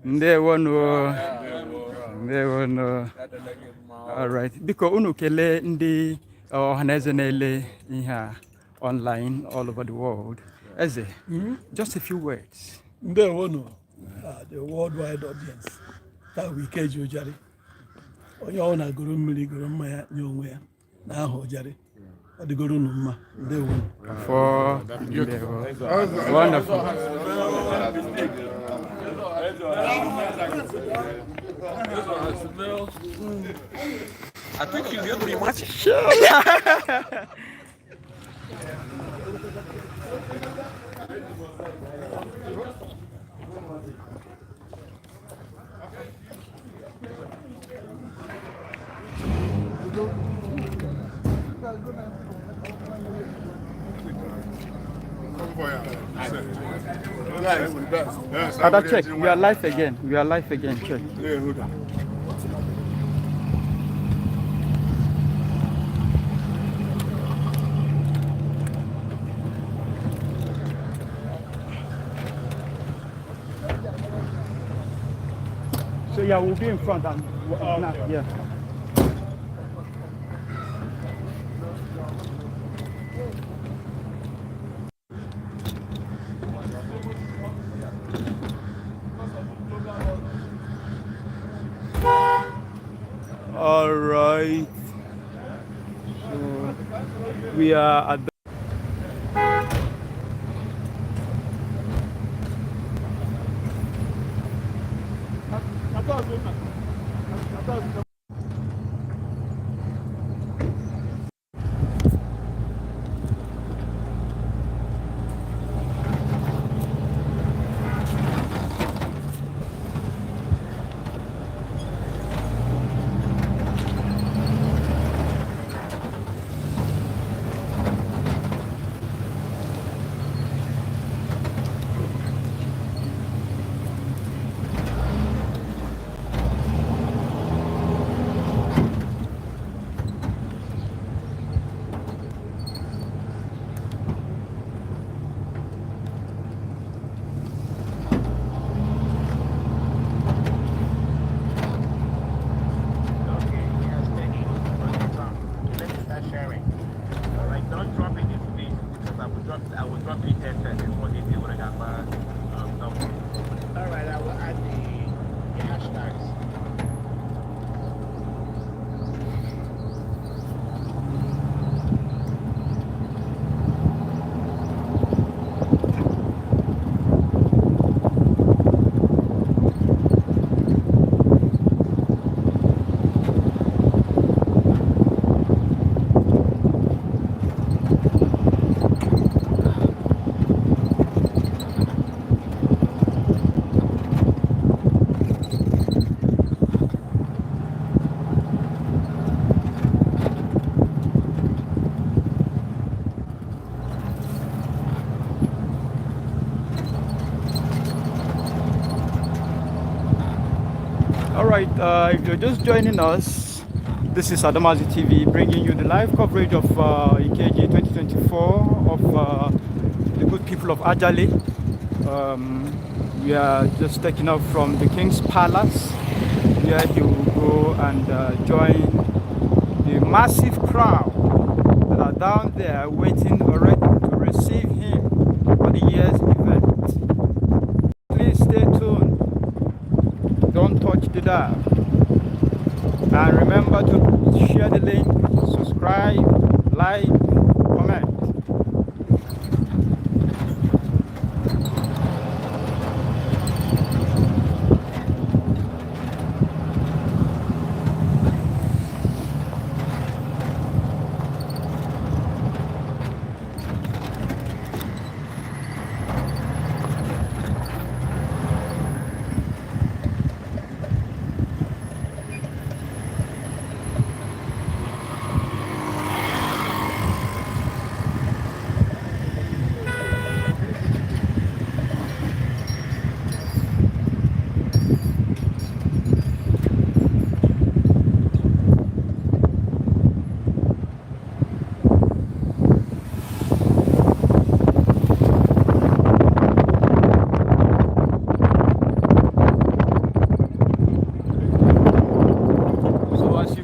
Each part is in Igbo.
Ndewonu. Ndewonu. All right. Biko unu kelee ndị ọhaneze na-ele ihe a online all over the world. Eze, just a few words. Ndewonu, the worldwide audience. Taa bụ Ikeji Ụjarị. Onye ọ na-agụrụ mmiri gụrụ mmanya nye onwe ya na aha Ụjarị. Ọ dịgoro unu mma. Ndewonu. For ndewo. Wonderful. I think you get pretty much. Ada, check. We are live again. We are live again. Check. So yeah, we'll be in front and now, yeah. All right. So we are at the Okay, yes, thank you. Let me start sharing. All right, don't drop it in please, because I will drop it at before they do what I got. All right, I will add the hashtags. All right, if you're just joining us, this is Adamazi TV bringing you the live coverage of Ikeji 2024 of the good people of Ajali. We are just taking off from the King's Palace, where he will go and join the massive crowd that are down there waiting already to receive him for the year's event. Please stay tuned. Don't touch the dial. And remember to share the link, subscribe, like, comment.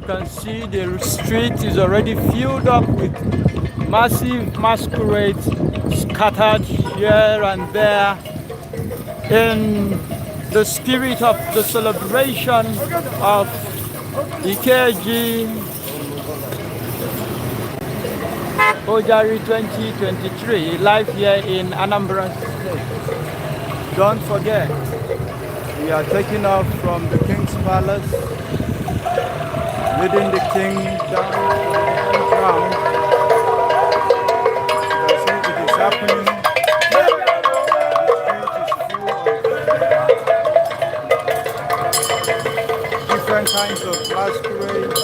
can see, the street is already filled up with massive masquerades scattered here and there in the spirit of the celebration of Ikeji Ojari 2023 live here in Anambra State. Don't forget, we are taking off from the King's Palace, leading the king down to the ground. You can see it is happening. The street is full of different kinds of masquerades.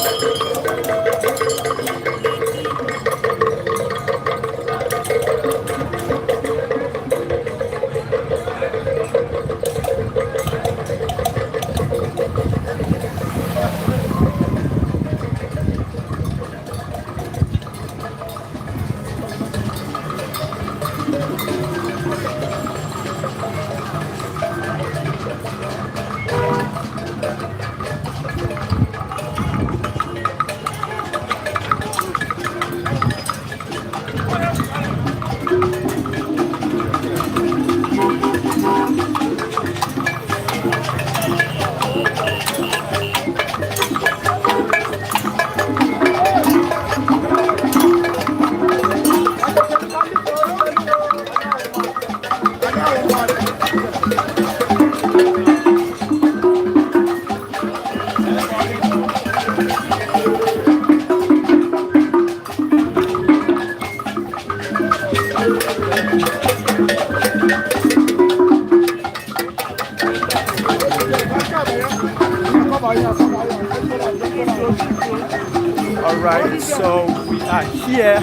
All right, so we are here,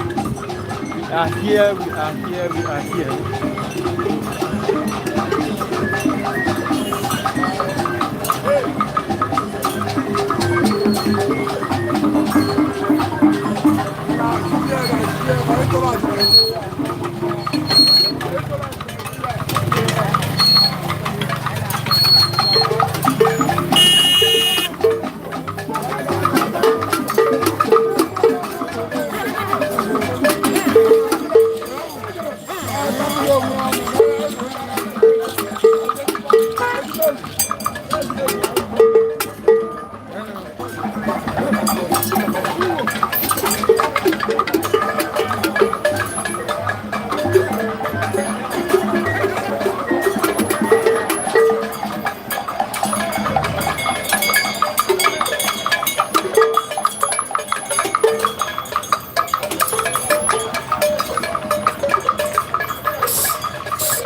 we are here, we are here, we are here.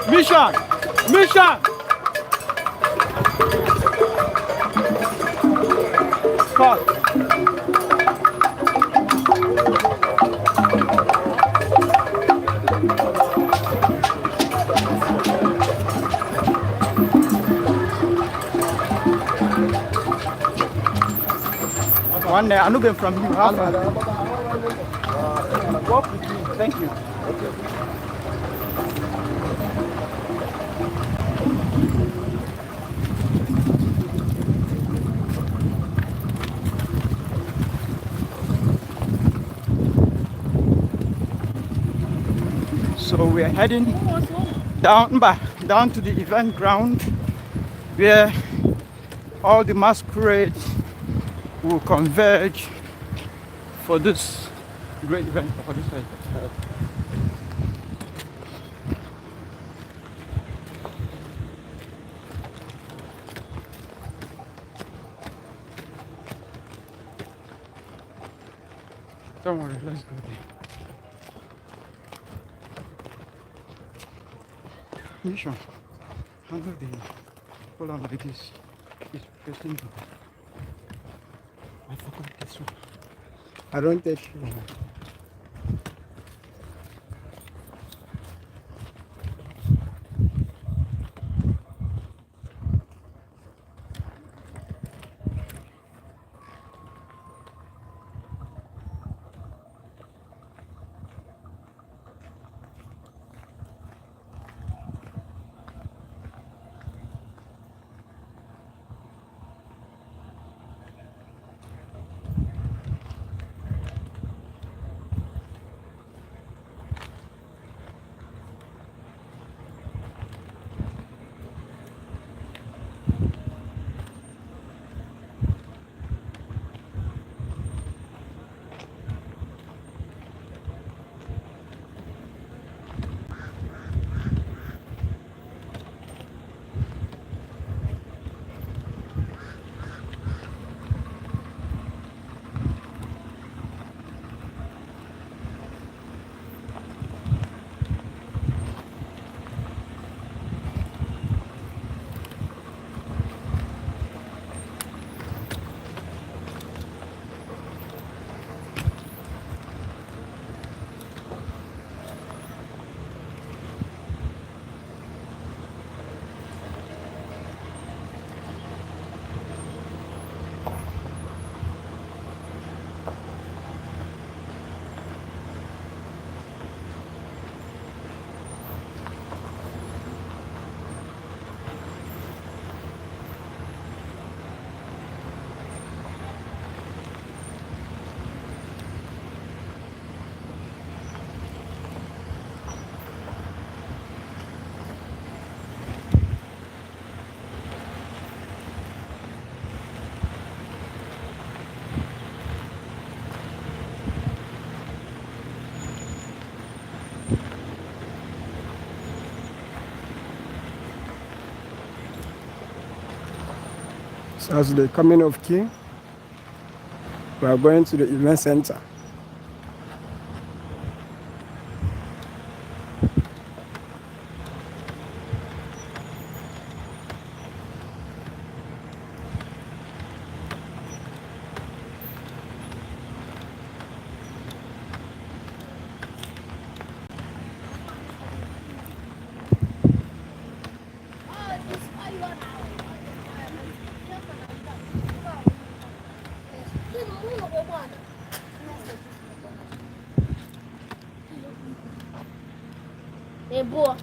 Mission! Mission! Cut. One day, I'm from you. How far? Walk with me. Thank you. Okay. So we are heading down to the event ground where all the masquerades will converge for this great event. For this side. Don't worry, let's go there. Mission, handle the hold on like this. It's facing you. I forgot this one. I don't take. So as the coming of king, we are going to the event center. É boa.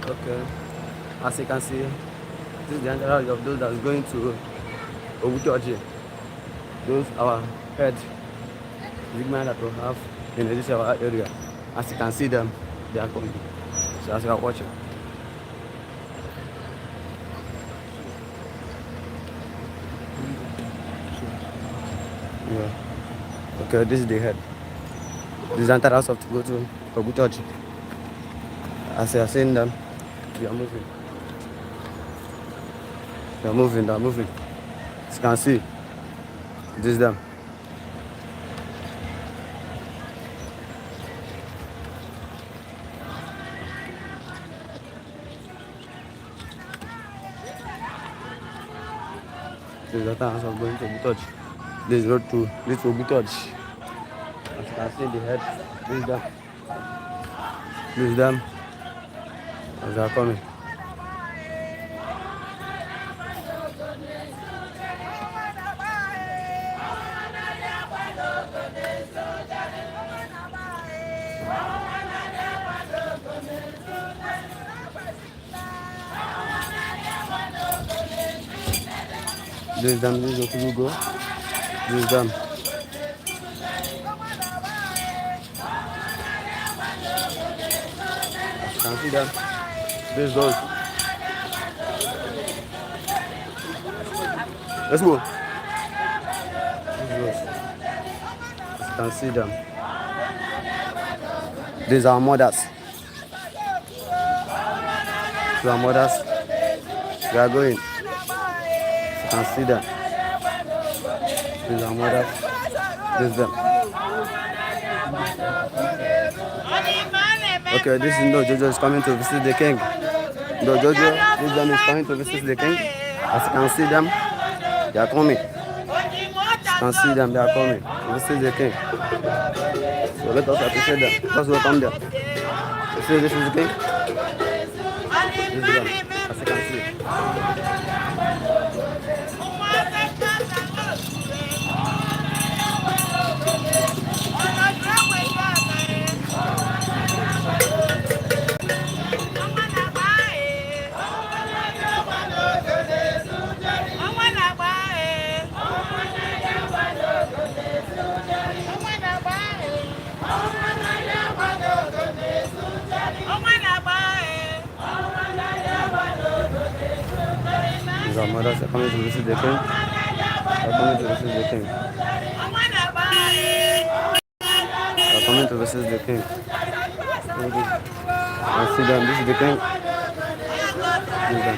Okay, as you can see, this is the entrance of those that's going to Obutoji. Those our head big man that we have in this our area. As you can see them, they are coming. So as you are watching. Yeah. Okay, this is the head. This is the entrance of to go to Obutoji. As you are seeing them, they are moving. They are moving, they are moving. As you can see, this is them. This is the entrance of going to Obutoji. This is road to this Obutoji. As you can see, the head, this is them. This is them. As they are coming. This is them, this is Okurugo. This is them. As you can see them. This is those. Let's go. This is those. As you can see them. These are our mothers. These are our mothers. We are going. You can see them. These are mothers. This is them. Okay, this is no Jojo is coming to visit the king. No Jojo, this them is coming to visit the king. As you can see them, they are coming. As you can see them, they are coming to visit the king. So let us appreciate them. Let us welcome them. You see, this is the king. This is them. As you can see. These are mothers are coming to visit the king. They are coming to visit the king. They are coming to visit the king. I see them. This is the king. This is them.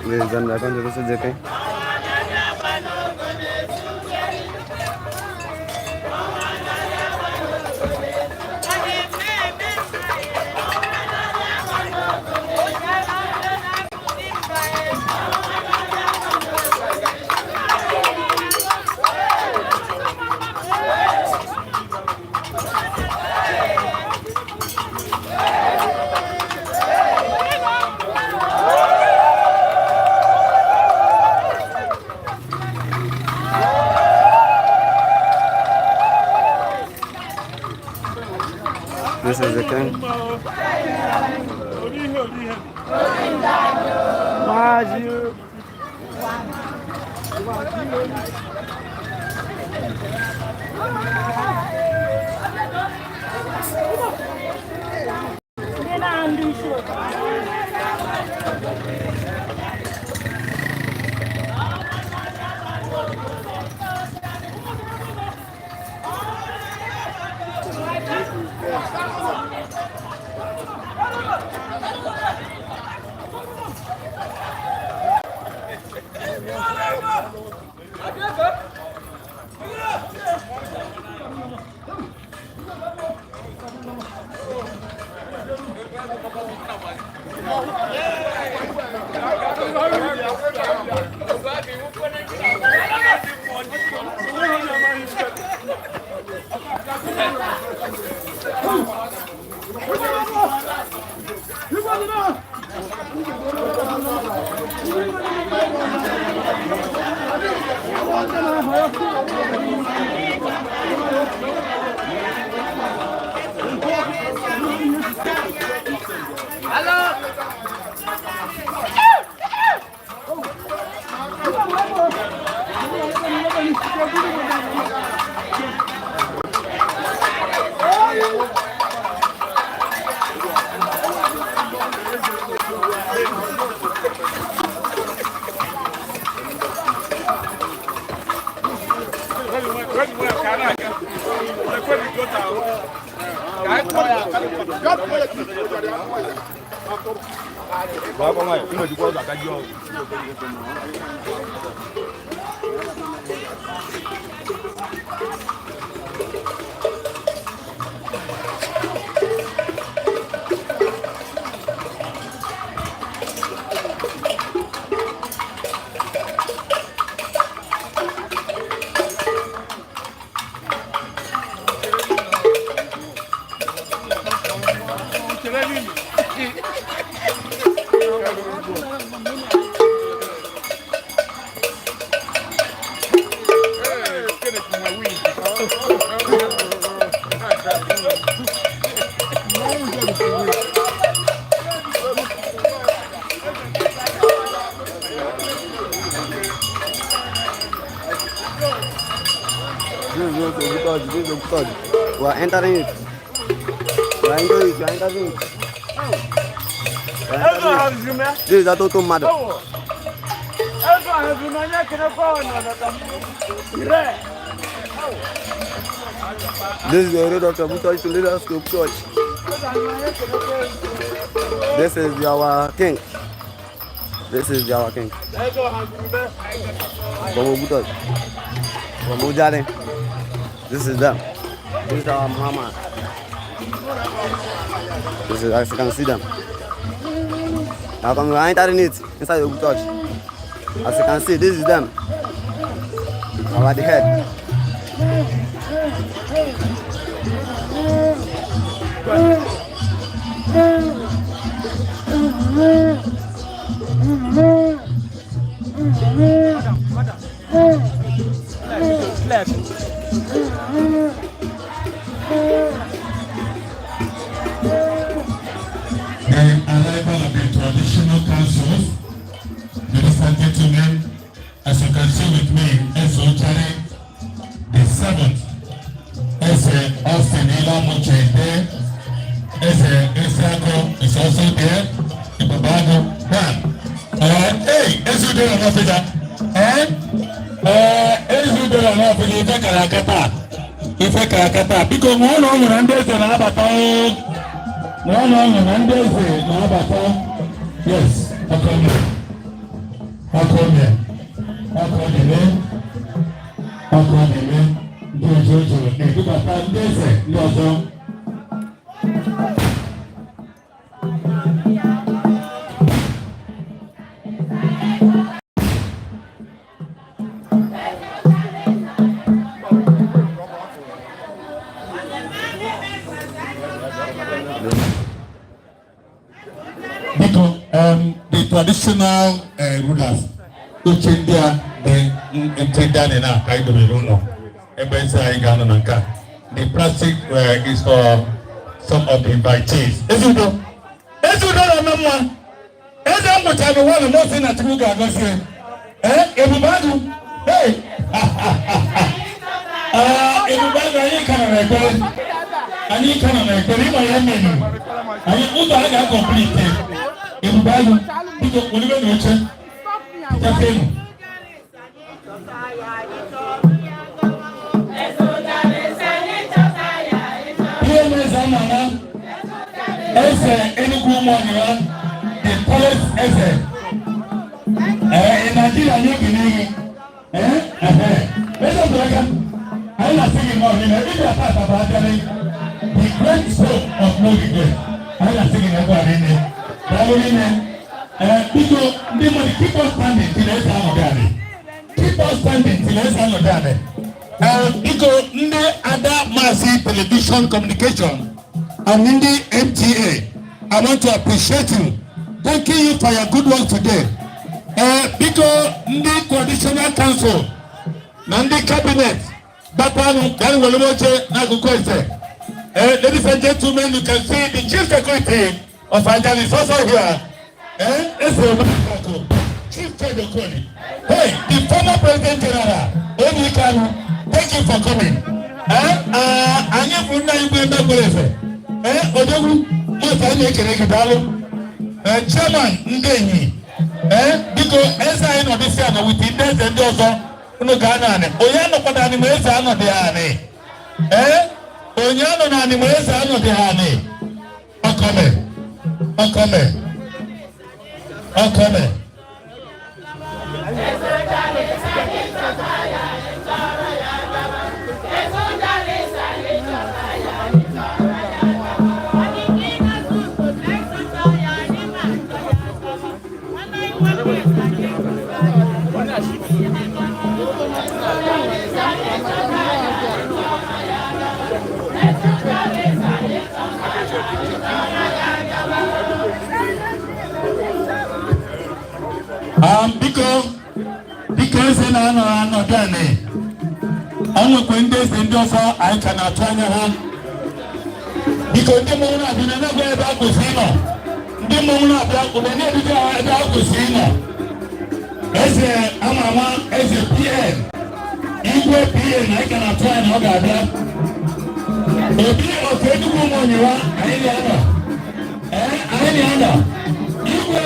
This is them. They are coming to visit the king. This is the king. This is good. We are entering it. We are entering it. We are entering it. We are entering it. This is Atoto Mado. This is the road of Obutochi to lead us to Obutochi. This is our king. This is our king. From Obutochi. From Ujari. This is them. This is our mama. This is, as you can see them. Now come, we are entering it inside the church. As you can see, this is them. Our the head. Left. The arrival of the traditional councils, ladies and gentlemen, as you can see with me, Eze Ojari, the seventh, Eze Austin Ilamuche is there, Eze Esiago is also there, Ibabago, one. Hey, Eze Udere Ọnọfịja, eh? Eze Udere Ọnọfịja, ife kara aka taa, ife kara aka taa, biko ṅụọ na ọ nwere ndị eze na-abata o. No, no, no, ndị eze na-abata. Yes, ọkọnye. Ọkọnye. Ọkọnye. Ọkọnye. Ndị ojojo na-edubata ndị eze ndị ọzọ. Biko, the traditional rulers, oche ndị a dị nche ndị a dị na ka anyị dobere ụlọ ebe nsọ anyị ga-anọ na nke a. The plastic is for Some of the invitees. Ezudo, Ezudo na mma. Eze ngwụcha n'ụwa na mọsị na Chukwu ga-agọzi ya. Ee, Ebube Agụ, hey! Ah, Ebube Agụ, anyị ka nọ n'ekpere. Anyị ka nọ n'ekpere, ịma ya mere. Anyị ụzọ a ga-acomplete. Ebube Agụ, biko, olibe na oche. Chafenu. PMS ama Eze Enugu Ụmụọnyịwa, the tallest eze. Ee, in Nigeria, anyị ekele gị. Ee, ehe. Eze Obiaka, anyị na-asị gị nnọọ n'ime ebe ị tata bụ abịalị. The great soul of no regret. Anyị na-asị gị na ebe a niile. Daalụ niile. Ee, biko, ndị mmadụ, keep on standing till eze anọdụ anị. Keep on standing till eze anọdụ anị. Ee, biko, ndị Ada Maazị Television Communication and ndị MTA, I want to appreciate you. Thanking you for your good work today. Ee, biko, ndị Traditional Council na ndị cabinet bakwanụ bịa were oche n'akụkụ eze. Ee, ladies and gentlemen, you can see the chief secretary of Ajali is also here. Ee, Eze Omenaku, Chief Ted Okoli. Hey, the former President General, Obi Kanu, thank you for coming. Ee, anyị bụ nna igwe mmegbere efe. Ee, Odogwu, mọta anyị na-ekele gị, daalụ. Ee, chairman ndị enyi. Ee, biko, eze anyị nọdụsị anọ with ndị eze ndị ọzọ, unu gaa naanị. Onye anọkwado anị ma eze anọdị anị. Ee, onye anọ naanị ma eze anọdị anị. Ọkọme, ọkọme, ọkọme. Biko, biko, eze na-anọ anọdụ anị. Ọ nwekwa ndị eze ndị ọzọ anyị ka na-atụ anya ha. Biko, ndị mmọnwụ na-abịa na na-abịa ebe a kwesịrị ịnọ. Ndị mmọnwụ na-abịa ube na-ebido ha ebe a kwesịrị ịnọ. Eze ama ama, eze PN, igwe PN, anyị ka na-atụ anya na ọ ga-abịa. Obi ofe Enugwu Ụmụonyewa, anyị na-anọ. Ee, anyị na-anọ. Igwe,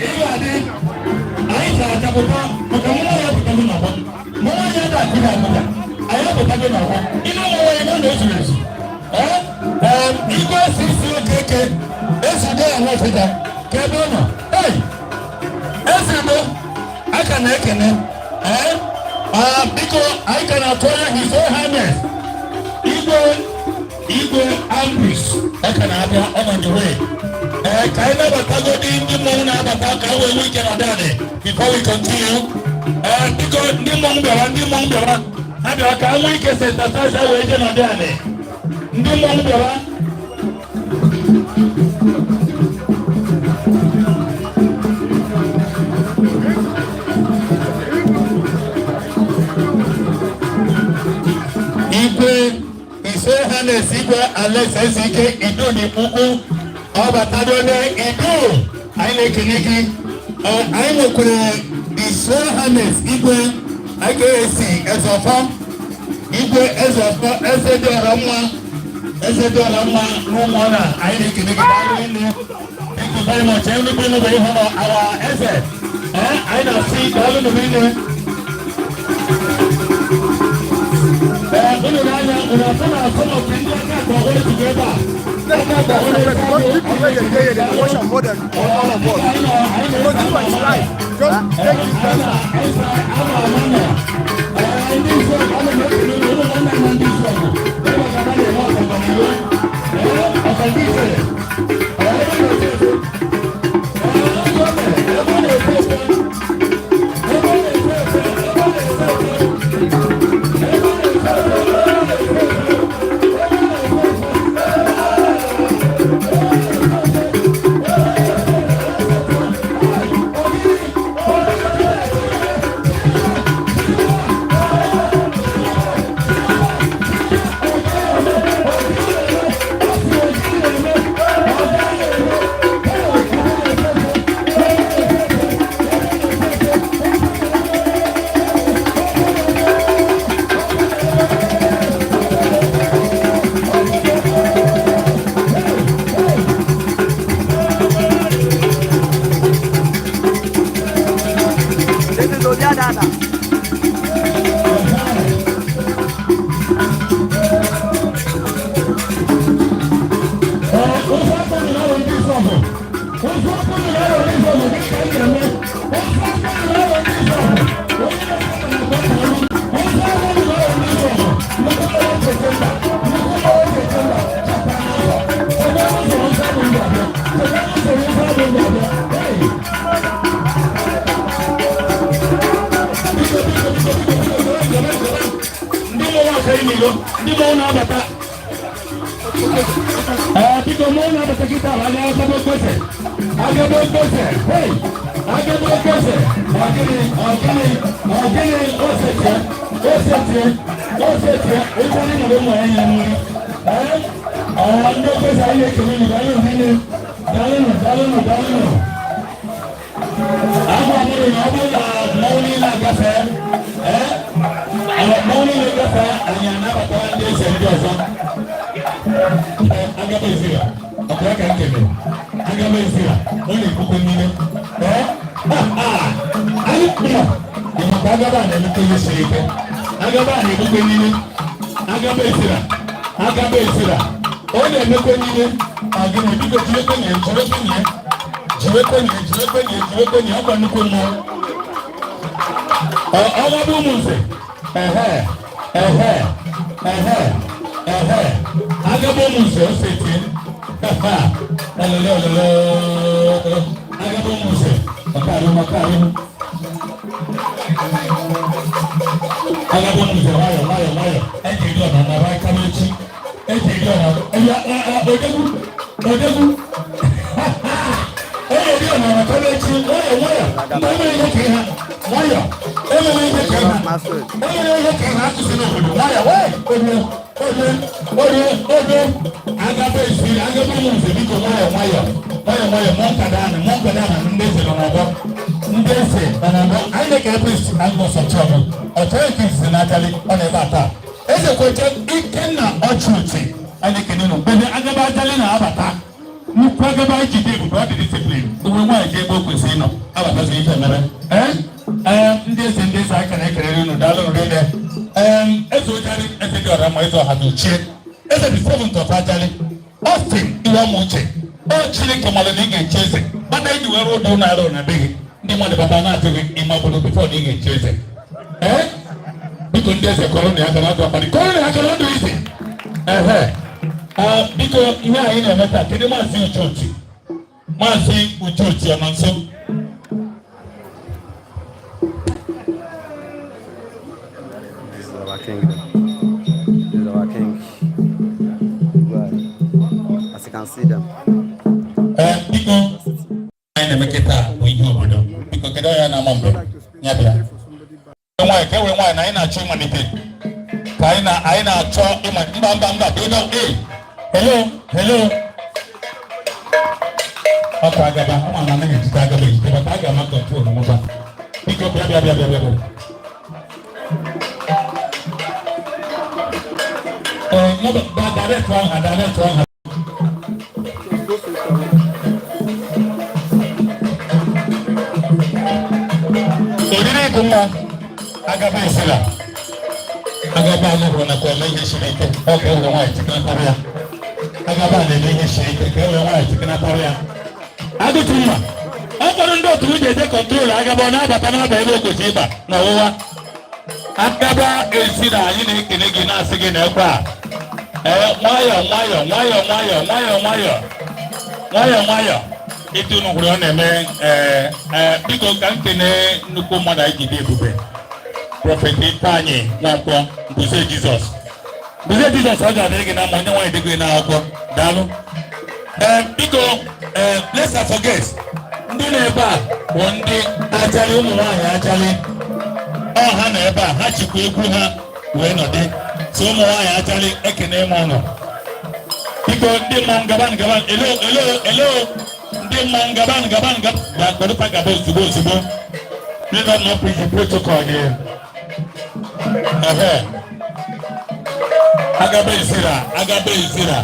igwe adị. Anyị chara achapụta maka mmụọ ya pụtago n'ọgbọ. Mmụọ ya da akụda akụda. Anyị apụtago n'ọgbọ. Ịnụ mmụọ ya na o zuru ezu. Ee, igwe sisi okeke ezide ya nwefụta ka ebe ọ nọ. Ei, ezigbo aka na-ekene. Ee, biko, anyị ka na-atụ anya His Royal Highness Igwe, Igwe Ambrose, ọ ka na-abịa, ọ nọ the way. Ee, ka anyị nabatagodi ndị mmọnwụ na-abata ka e wee nwee ike nọdụ anị before we continue. Ee, biko, ndị mmọnwụ bịara, ndị mmọnwụ bịara, ha bịara ka ha nwee ike sensitize wee je nọdụ anị. Ndị mmọnwụ bịara. Igwe Ise ha na-esi, Igwe Alex Ezike Idu n'Ikpukwu, ọ batado n'idu, anyị na-ekele gị. Anyị nwekwara His Royal Highness Igwe IKAC Ezeọfọ, Igwe Ezeọfọ, eze dị ọra mma, eze dị ọra mma n'ụmụọna, anyị na-ekele gị, daalụ nne. Thank you very much. Everybody know where you our eze. Anyị na-asị daalụ nne. Ee, unu na-anya unu afọ na asọmpi ndị aka akpa ọhụrụ jikwa ebe a. Because people wey dey dey here dey watch am more than all of us. Because this one is live. Just take this person. n'ilo, ndị mmọnwụ na-abata. Ee, biko, mmọnwụ na-abata kịta. Aga agaba okpese, agaba okpese, hey, agaba okpese. Ọgịnị, ọgịnị, ọgịnị? Osetie, osetie, osetie. Ụjọ nụrụ ụmụ ya nye nri. Ee, ọ ndị okpese, anyị na-ekele unu. Daalụnụ nne, daalụnụ, daalụnụ, daalụnụ. Agwa mụrụ na ọ bụrụ na mmọnwụ niile agafe, ee, mmọnwụ niile gafee, anyị anabata ndị eze ndị ọzọ. Agaba ezira ọkwa ka nkele agaba ezira, ọ na-ekwukwe mmiri. Ee, anyị kpụrụ ịmaka agaba a na-emekwa ihe siri ike. Agaba a na-ekwukwe mmiri. Agaba ezira, agaba ezira, ọ na-emekwe mmiri. Agịnị? Biko, jirekwenye, jirekwenye, jirekwenye, jirekwenye, jirekwenye. Ọkwa nnukwu mmụọ ọnwa bụ ụmụ nze. Ehe, ehe, ehe, ehe, agaba ụmụ nze, o seti elele, elele. Agaba ụmụ nze, ọkarị, ọkarị. Agaba ụmụ nze, nwayọ, nwayọ, nwayọ. Eji eri ọna na aka n'echi, eji eri ọna ẹyà. Odegwu, odegwu, eri ọna na aka n'echi. Nwayọ, nwayọ. Mgbe emere ihe ka ha nwayọ, emere ihe ka ha emere ihe ka ha asụsụ n'obodo. Nwayọ, wee orie, orie, orie, orie. Agaba esiri, agaba ụmụ nze, biko, nwayọ, nwayọ, nwayọ, nwayọ. Mụọ nkada anị, mụọ nkada anị. Ndị eze nọ n'ọgbọ, ndị eze nọ n'ọgbọ. Anyị na-ekele Prince Angus Ọchọgụ ọchọrọ nke izizi n'Ajali. Ọ na-ebe a taa. Eze kweche Ikenna Ọchụuche, anyị na-ekele unu. Mgbe agaba Ajali na-abata, nnukwu agaba ijide ebube, ọ dị discipline. Onwe nwaanyị ji ebe o kwesịrị ịnọ abatazi ife mere. Ee, ee, ndị eze, ndị eze, aka na-ekelere unu. Daalụ rinne. Ee, eze Ojali, eze dị ọra mma, eze ọha na ochie, eze the seventh of Ajali, Austin Iwamuche, ọ Chineke malụ na ị ga-echi eze. Mana eji were ụdọ ụlọ arụ na be gị, ndị mmadụ bata na-atụ gị ime obodo before na ị ga-echi eze. Ee, biko, ndị eze, kọrọ na ya aka n'ọdụ akpali, kọrọ na ya aka n'ọdụ isi. Ehe, biko, ihe anyị na-eme taa, kedu Maazị Ucheochi? Maazị Ucheochi ọ nọ nso? This is our king. This is our king. Right. As you can see them. Ee, biko, anyị na-eme kịta bụ ihe obodo. Biko, kedu onye na-ama mgbe ya bịa nwaanyị ka e were nwaanyị na anyị na-achọ ịmalite ka anyị na-achọ ịmalite? Mba, mba, mba, bido. Ee, hello, hello. Ọkwa agaba ama na anaghị ejite agaba ejite maka a ga-ama control nwụba. Biko, bịa, bịa, bịa, bịa, bịa, bịa. Ee, direct ahụ, direct ahụ. Oriri ịgụ nwa agaba esila agaba anụrụ na kwa eme ihe siri ike. Ọ ka e were nwaanyị tikọnatara ya. Agaba a na-eme ihe siri ike ka e were nwaanyị tikọnatara ya. Agụtụ mma, ọ kpọrọ ndị otu ji eje control agaba, ọ na-abata n'aba ebe o kwesịrị ịba n'ọwụwa. Agaba esi na anyị na-ekele gị, na-asị gị na ekwe a. Ee, nwayọ, nwayọ, nwayọ, nwayọ, nwayọ, nwayọ, nwayọ, nwayọ. Ịtụ unu hụrụ ọ na-eme. Ee, ee, biko, ka m kene nnukwu mmadụ anyị jide ebube, Prophet Ifeanyị Nwankwọ Mbuze Jizọs, Mbuze Jizọs. Ọ ga-adịrị gị na mma. Onye nwaanyị dịgị n'akwụkwọ, daalụ. Ee, biko, ee, let's not forget, ndị na-ebe a bụ ndị Ajali, ụmụ nwaanyị Ajali. Ọ ha nọ ebe a, ha chịkwa egwu ha wee nọdị. So ụmụ nwaanyị Ajali, ekene m ụnụ. Biko, ndị mmọnwụ, gaban, gaban. Elo, elo, elo. Ndị mmọnwụ, gaban, gaban, gaban, gbarupa, gaba ozugbo, ozugbo. Please don't not preach the protocol here. Ehe, agaba ezira, agaba ezira,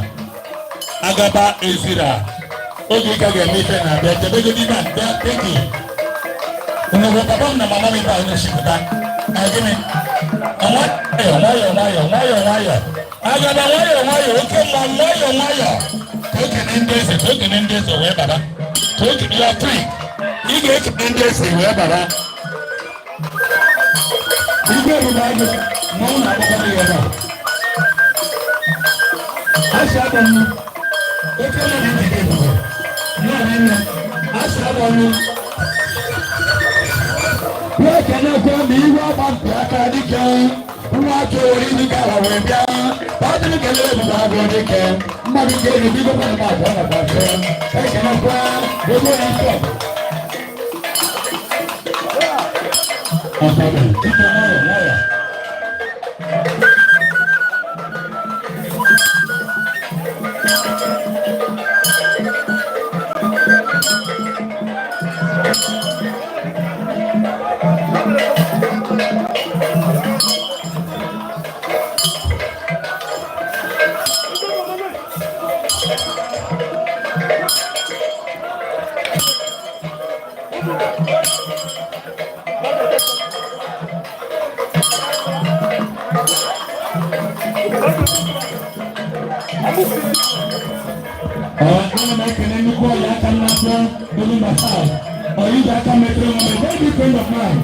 agaba ezira. Oge ị ka ga-eme ife na-abịa, chebegodi ibe a. Bịa, thank you. Nnukwu papa m na mama m ibe a na-eshipụta na gịnị? Nwayọ, nwayọ, nwayọ, nwayọ, nwayọ. Agaba, nwayọ, nwayọ. Oke mma, nwayọ, nwayọ. Ka okene ndị eze, ka okene ndị eze wee baba. Ka okene ya free, ị ga-ekene ndị eze wee baba. Igwe ebube agụ mmanwụ na-akpọkọ gị ebe a. Asị abọ nnu oke mmadụ ijide ebube nọ n'ime. Asị abọ nnu. Bịa, kenekwe ma iwe agba mpi aka dike nwa aka owere izu gara wee bịa. Ọ kelere ebube agụ dike mmadụ nke elu biko kwanụ m abụọ na kwasị ekenekwa ego ya nsọ. Ọsọdụ, biko nwayọ nwayọ. Ana m ekele nnukwu ọya aka m na-atụ Olumba South. Ọyịji aka metụrụ m, a very good friend of mine.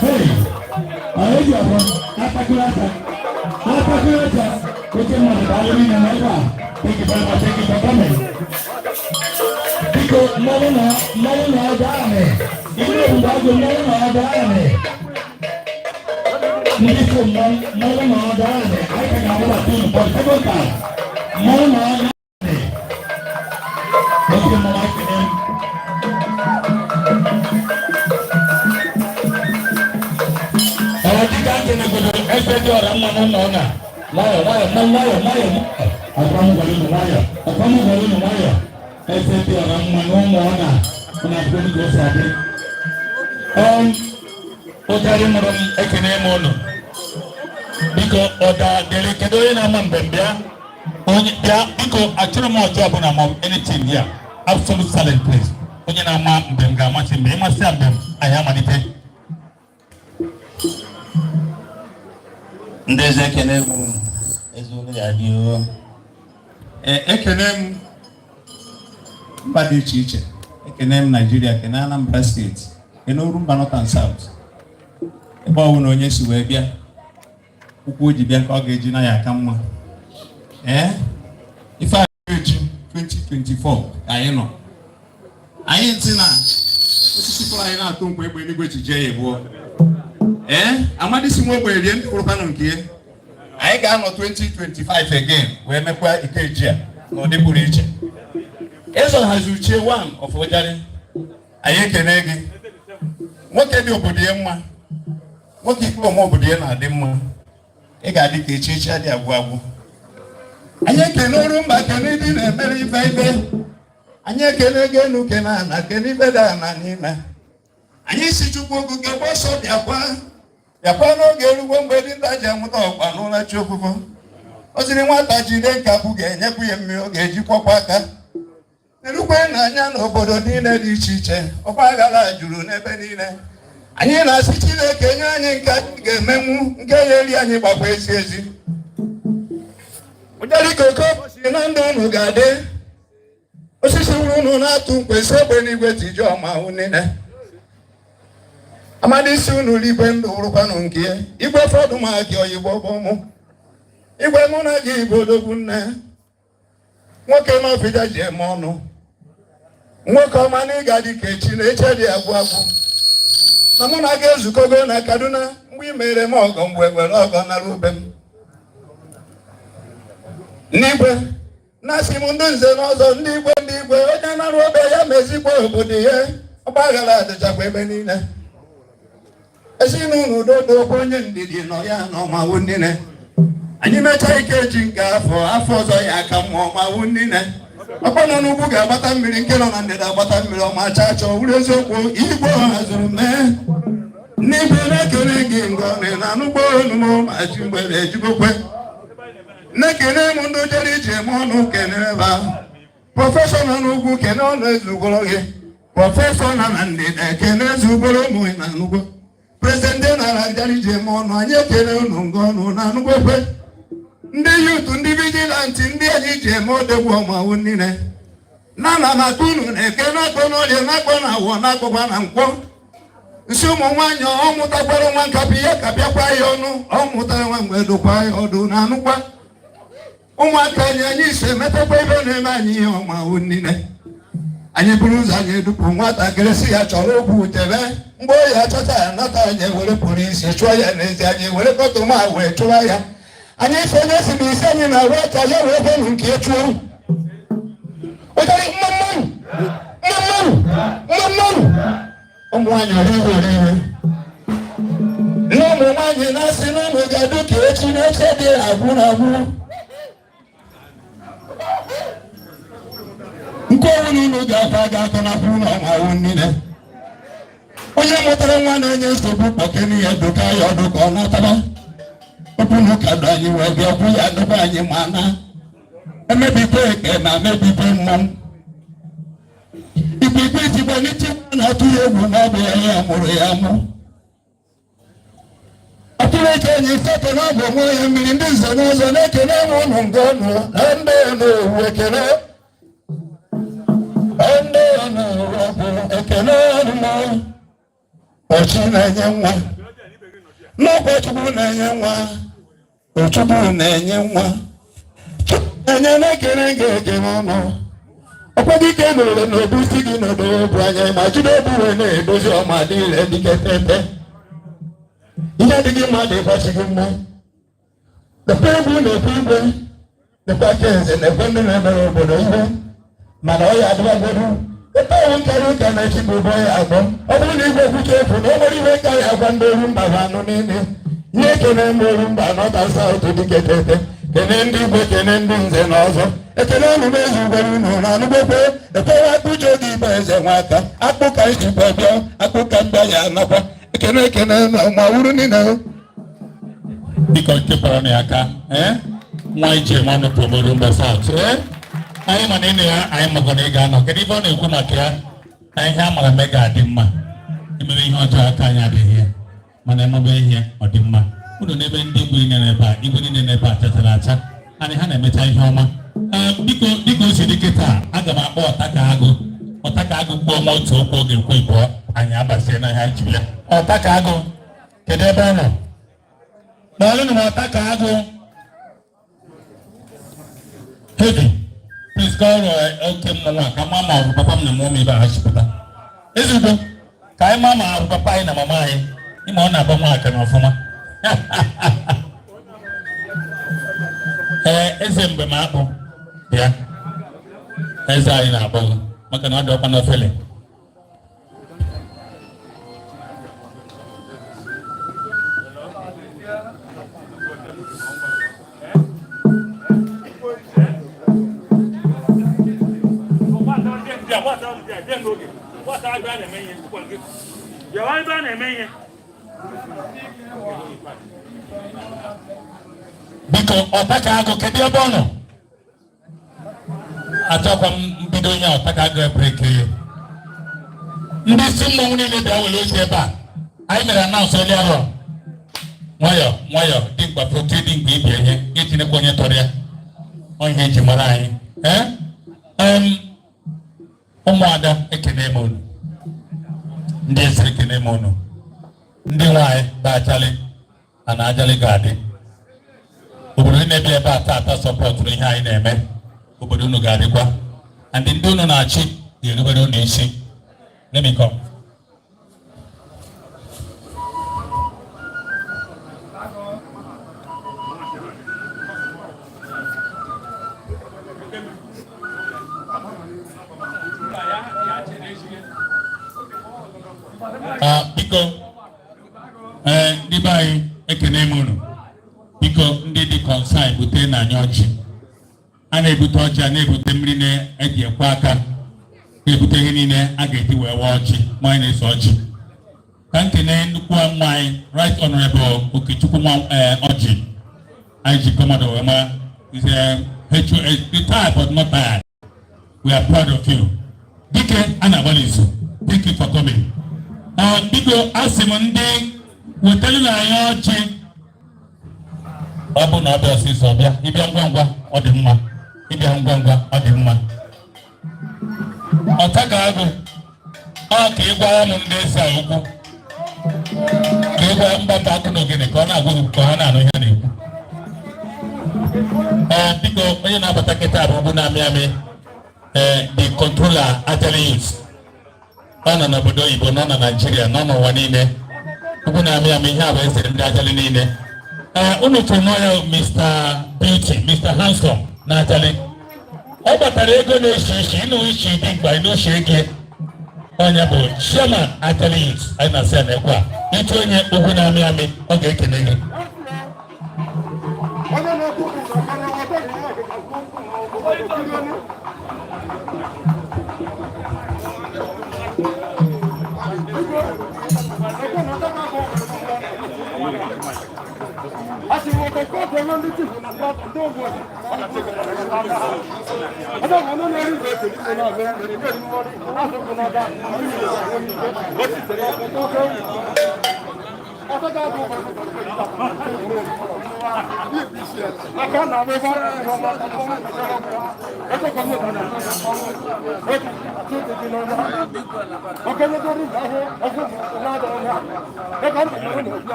Hey, ọyịji ọbọ, atakụrụ aka, atakụrụ aka, oke mmadụ daalụ niile na ebe a. Thank you very much, thank you for coming. Biko, mmanwụ na mmanwụ na ọdọ anị. Ihe ebube agụ mmanwụ na ọdọ anị. Ndị so mmanwụ mmanwụ na ọdọ anị. Anyị ka ga-agbadata unu for the second time. Mmanwụ na ọdọ anị. Oke mmanwụ, ekele m. Ee, dịka ntị na-egodo eze dị ọra mma n'ụlọ na nwayọ nwayọ na nwayọ nwayọ, ọkwa m gwara unu nwayọ, ọkwa m gwara unu nwayọ. Eze dị ọra mma n'ụmụ ọ na ụna akwụkwọ ka o si adị. Ụjarị mụrụ m, ekene m unu. Biko, ọda dịrị. Kedu onye na-ama mbem? Bịa, onye bịa, biko. Achọrọ m ọjọọ ọbụla ma ọ bụ anything here. Absolute silent, please. Onye na-ama mbem ga-amasị mgbe ịmasị ya mbem, anyị amalite. Ndị eze, ekene m. Eze unu ga-adị o. Ee, ekene m mba dị iche iche, ekene m Naijiria, kene Anambra Steeti, kene Orumba North and South. Ebe ọ bụla onye si wee bịa, ụkwụ o ji bịa ka ọ ga-eji na ya aka mma. Ee, ife a echi 2024 ka anyị nọ, anyị ntị na osisi fọrọ anyị na-atụ nkwa egbe eluigwe ji jee ya ebuo. Ee, amadi si nwa ogbenye rie ndị kwụrụkwanụ nke ya. Anyị ga-anọ 2025 again wee mekwa ikeji a n'ụdị pụrụ iche. Eze Ọhazi Uchie one of Ụjarị, anyị ekene gị. Nwoke dị obodo ya mma, nwoke ikpe ome obodo ya na-adị mma. Ị ga-adị ka echi, echi adị agwụ agwụ. Anyị ekene Orumba, kene ndị na-emere ife ife. Anyị ekene gị enu, kene ana, kene ife dị ana n'ime. Anyị si Chukwu okike gbọsọ bịakwa, bịakwa n'oge erugbo mgbe dinta ji amụta ọkpa n'ụra chi ofufu. O siri nwata jide nkapụ ga-enyekwu ya mmiri ọ ga-eji kwọkwa aka. Erukwe n'anya n'obodo niile dị iche iche, ọgba aghara juru n'ebe niile. Anyị na-asị Chineke nye anyị nke anyị ga-emenwu, nke ya eri anyị gbakwa ezi ezi. Ụjarị koko ụbọchị na ndụ unu ga-adị. Osisi wuru unu na-atụ mkpesa egbe n'igwe tiji ọma ahụ niile. Amadi isi unu ligwe ndụ wụrụkwanụ nke ya. Igwe fọdụ ma gị oyibo bụ mụ. Igwe mụ na gị bụ odogwu nne. Nwoke n'ọfịja ji eme ọnụ. Nwoke ọma na ị ga-adị ka echi na echi dị agwụ agwụ. Na mụ na gị ezukọgo na Kaduna mgbe ị mere m ọgọ, mgbe were ọgọ nara ube m. N'igwe na-asị m ndị nze na ọzọ, ndị igwe, ndị igwe, onye nara obe ya mezikwa obodo ya. Ọgbaghara adịchakwa ebe niile. Ezinụlọ udo dị okwu, onye ndidi nọ ya n'ọmawu niile. Anyị mechaa ike ji nke afọ, afọ ọzọ ya aka mma ọmawu niile. Ọkpọ nọ n'ugwu ga-agbata mmiri, nke nọ na ndịda agbata mmiri ọma chaa chọọ wuru eziokwu. Igwe ọha zuru mee n'igwe na-ekele gị ngọnị na anụgbo onumo ma chi mgbere ejigokwe na-ekele m. Ndị jere ije eme ọnụ, kenere ba professor nọ n'ugwu, kene ọnụ ezugoro gị. Professor nọ na ndịda, ekene ezugoro ụmụ na anụgbo. President nara jere ije eme ọnụ, anyị ekele unu nga ọnụ na anụgbokwe. Ndị youth, ndị vigilante, ndị anyị ji eme odegwu ọmawụ niile na na maka unu na-eke na-akpọ n'orie, na-akpọ na awọ, na-akpọkwa na nkwọ. Nsị ụmụ nwaanyị, ọ mụtakwara nwa nkapị ya ka bịakwa ya ọnụ, ọ mụtara nwa mgbe dokwa ya ọdụ na anụkwa. Ụmụaka anyị, anyị ise metakwa ebe na-eme anyị ihe ọmawụ niile. Anyị buru ụzọ, anyị edupụ nwatakịrị si ya chọrọ okwu chebe mgbe oyi achọta ya nata. Anyị ewere pụrụ isi chụọ ya n'ezi, anyị were kọtụma wee chụwa ya. Anyị ife onye si na isi anyị na-arụ aka ya wee kwenụ nke ya chụọ. Ụjarị mma mmanụ, mma mmanụ, mma mmanụ. Ụmụ nwaanyị oriwe oriwe. Nne ụmụ nwaanyị na-asị na ụmụ ga-adụ ka echi na echi dị agwụ na agwụ. Nke ọnwụ na unu ga-akwa ga-akọ na kwụ na ọnwa niile. Onye mụtara nwa na-enye nsogbu, kpọkene ya, doka ya ọdụ ka ọ nataba. Okwu na ụka dụ anyị wee bịa kwu ya dọba anyị, ma na emebikwa eke na mebikwe mmọnwụ. Ikpikpe itikwa n'iti na-atụ ya egwu na ọ bụ ya ya mụrụ ya mụ. Atụrụ ike anyị sete na abụ nwa ya mmiri. Ndị nze na ọzọ na-ekene m ụnụ nke ọnụ na ndị na-ewu ekene, ndị na-ewu ọkụ ekene ọnụ. Ọchị na-enye nwa n'ọkwa, Chukwu na-enye nwa, Chukwu na-enye nwa, Chukwu na-enye, na-ekene gị ekene ọnụ. Ọkwa dike nụrụ n'obusi gị n'obu anya ma jide obu wee na-edozi ọma niile dike tete. Ihe adịghị mma dịkwasị gị mma. Lekwa egwu, na-ekwe igwe, lekwa aka eze, na-ekwe ndị na-emere obodo ihe, mana ọ ya adịbagodu ebe ọnwụ nkarị ụka na-echi bụ ụbọ ya agbọ. Ọ bụrụ na igwe kwuche efu na o nwere ihe karịa agwa ndị Orumba ha anụ niile ihe. Ekene mgbe Orumba North South dike tete, kene ndị igwe, kene ndị nze na ọzọ, ekene ọnụ m ezi ugwere unu na anụgbekwe ekwewe akpụche oge igbe eze nwaka akpụ ka ijikwa bịa akpụ ka mbịa ya anakwa. Ekene, ekene na ma wuru niile. Biko, kepụrụ ya aka. Ee, nwa iche ọnụ from Orumba South. Ee, anyị ma na ị na ya, anyị makwa na ị ga-anọ. Kedu ife ọ na-ekwu maka ya na ihe a mara eme ga-adị mma? Emere ihe ọjọọ, aka anyị adịghị ya, mana emebe ihe ọ dị mma. Unu n'ebe ndị igwe niile n'ebe a, igwe niile n'ebe a chachara acha, anyị ha na-emecha ihe ọma. Ee, biko, dịka o si dị kịta, aga m akpọ ọtaka agụ. Ọtaka agụ kwuo nwa otu okwu, ọ ga-ekwu ịbụọ, anyị abazie na ihe anyị ji bịa. Ọtaka agụ, kedu ebe ọ nọ? Kpọọrọ m ọtaka agụ. Heavy, please call oke mmọnwụ a ka mma ma ọ bụ papa m na mụọ m ebe a ha chịpụta ezigbo, ka anyị ma ma ọ bụ papa anyị na mama anyị. Ịma ọ na-agba nwa aka n'ọfụma. Ee, eze mgbe m akpụ bịa, eze anyị na-akpọ gị maka na ọ dị ọkwa n'ofele. Bịawa ebe a na-eme ihe. Biko, ọtaka agụ, kedu ebe ọ nọ? Achọkwa m mbido ihe ọtaka agụ ebreke. Ndị isi mmọnwụ niile bịa were oche ebe a. Anyị mere announce earlier on. Nwayọ nwayọ, dimkpa foto, dimkpa ibie ihe etinyekwa onye tọrọ ya. Ọ ihe eji mara anyị. Ee, ụmụada, ekene m unu. Ndị eze, ekene m unu. Ndị nwanyị bụ achali ana ajalị ga-adị. Obodo niile bi ebe a taata sọpọtụrụ ihe anyị na-eme. Obodo unu ga-adịkwa, and ndị unu na-achị ga-erubere unu isi. Let me come. Ah, biko, ee, ndị be anyị, ekene m unu. Biko, ndị dị concern, bute na anyị ọjị. A na-ebute ọjị, a na-ebute mmiri na-eji ekwe aka, na-ebute ihe niile a ga-eji wee waa ọjị. Ma anyị na-eso ọjị ka nkene nnukwu nwa anyị, Right Honorable Okechukwu nwa ọjị anyị ji kọmọdụ wee mara, is a HOS, retired but not tired. We are proud of you. Dike a na-agbalị izu, thank you for coming. Biko, asị m ndị wetara na anyị ọjị. Ọ bụ na ọ bịa ọsịsọ, bịa ịbịa ngwa ngwa, ọ dị mma. Ịbịa ngwa ngwa, ọ dị mma. Ọta ka agụ ọ ka ị gwara m ndị eze a okwu, ka ị gwara mgbata akụ na ogene ka ọ na-agwa gị, ka ha na-anụ ihe a na-ekwu. Ee, biko, onye na-abata kịta bụ ugwu na-amị amị, ee, the controller Ajali Youth. Ọ nọ n'obodo oyibo, nọ na Naijiria, nọ n'ụwa niile. Ugwu na-amị amị, ihe a bụ eze ndị Ajali niile. Ee, unu tụrụ n'ọya Mr. Beauty, Mr. Handsome na Ajali. Ọ gbatara ego na-eshi ishi, ịnụ ishi dị mkpa, ịnụ ishi ego. Onye bụ chairman Ajali Youth, anyị na-asị ya na-ekwe a. Ịtụ onye ugwu na-amị amị, ọ ga-ekele gị.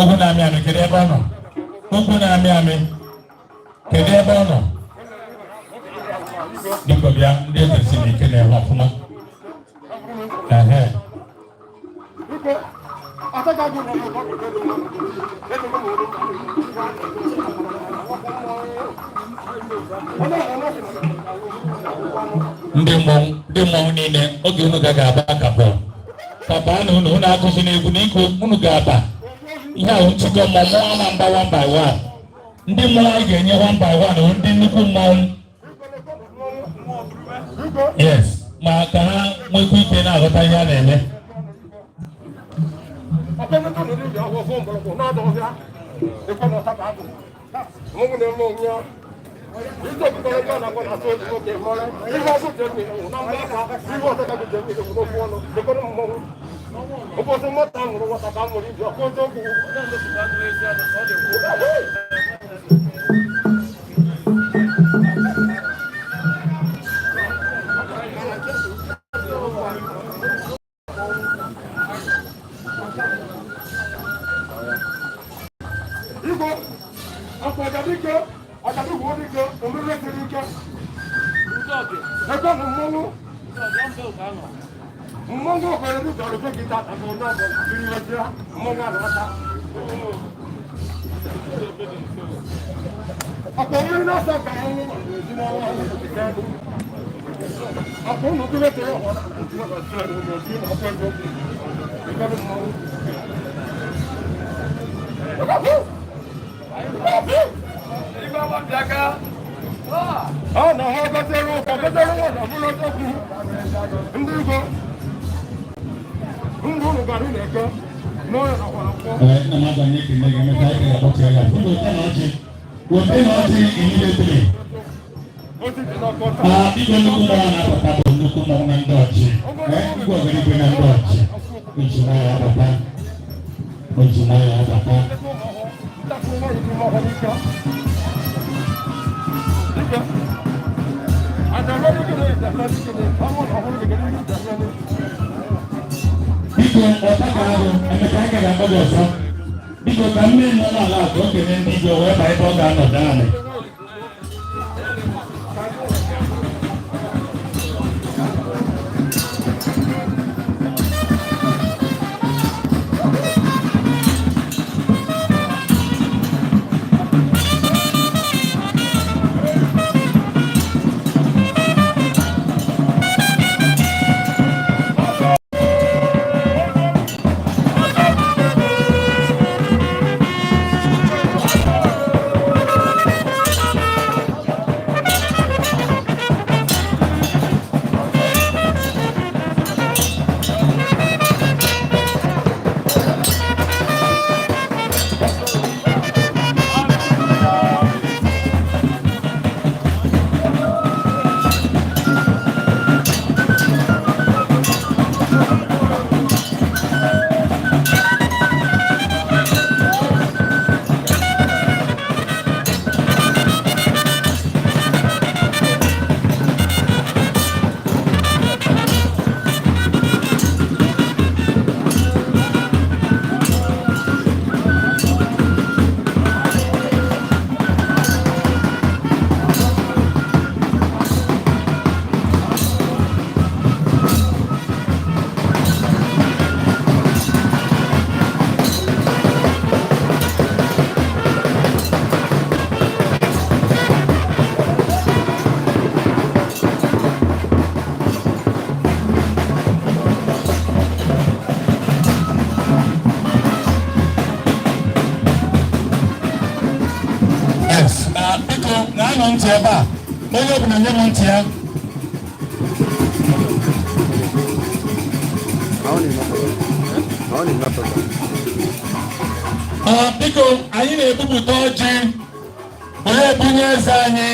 Ugwu na-amị amị, kedu ebe ọ nọ? Ugwu na-amị amị, kedu ebe ọ nọ? Biko bịa, ndị eze si n'ike na-eme ọfụma. Ehe. Ndị mmọnwụ, ndị mmọnwụ niile, oge unu gaghị aba kapọ papa na unu unu akụzi n'egwu n'iko unu ga-aba ihe ahụ nchịkọ mmọnwụ ama mba one by one. Ndị mmọnwụ anyị ga-enye one by one bụ ndị nnukwu mmọnwụ, yes, ma ka ha nwekwa ike na-aghọta ihe a na-eme. Nna m abanye ekele gị, emeka anyị ga-akpọchi ya. Biko, weta na ọjị, weta na ọjị immediately. Ah, biko, nnukwu mmọnwụ na-abata bụ nnukwu mmọnwụ na ndị ọchị. Ee, igwe ọgarigwe na ndị ọchị. O ji nwayọọ abata. O ji nwayọọ abata. Biko, ọta ka ahụ, emeka anyị ga-akpọ gị ọzọ. Biko, ka mmiri nọ n'ala ka o kelee ndị igwe wee baa ebe ọ ga-anọdụ anị. Biko na-anọ ntị ebe a, onye ọbụla nye m ntị ya. My own is not problem. My own is not problem. Biko, anyị na-ebupụta ọjị wee bunye eze anyị.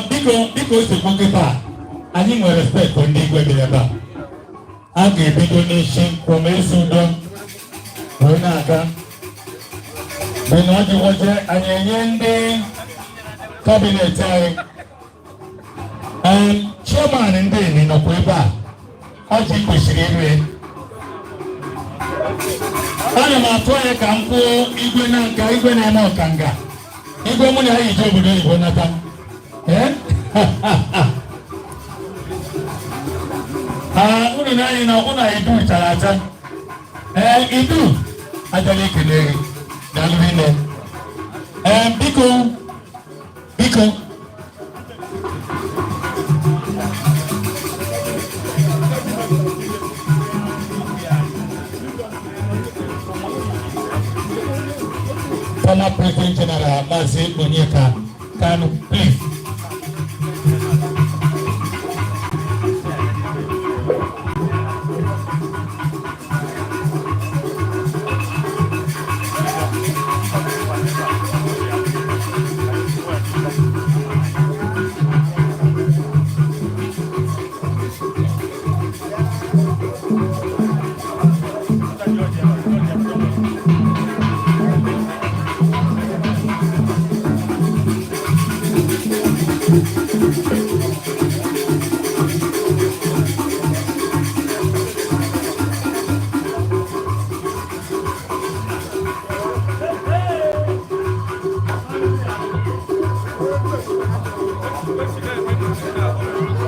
Biko, biko, osikwu nkịta anyị nwere respect ndị igwe bịara ebe a. A ga-ebido n'isi from ezi udo wee na-aga mgbe na ọjị wọje anyị enye ndị cabinet anyị. Chairman ndị Eni nọkwa ebe a, ọjị kwesịrị ire. Ana m atụ anya ka m kwuo igwe na nka igwe na-eme ọkanga, igwe mụ na ya yiji obodo oyibo nata. Eh? Ah, unu na-anyị na ọkwụ na idu chara acha. Ee, idu abịala ekele gị, daalụ rinne. Ee, biko, biko. Former President General Mazi Onyeka Kanu, please.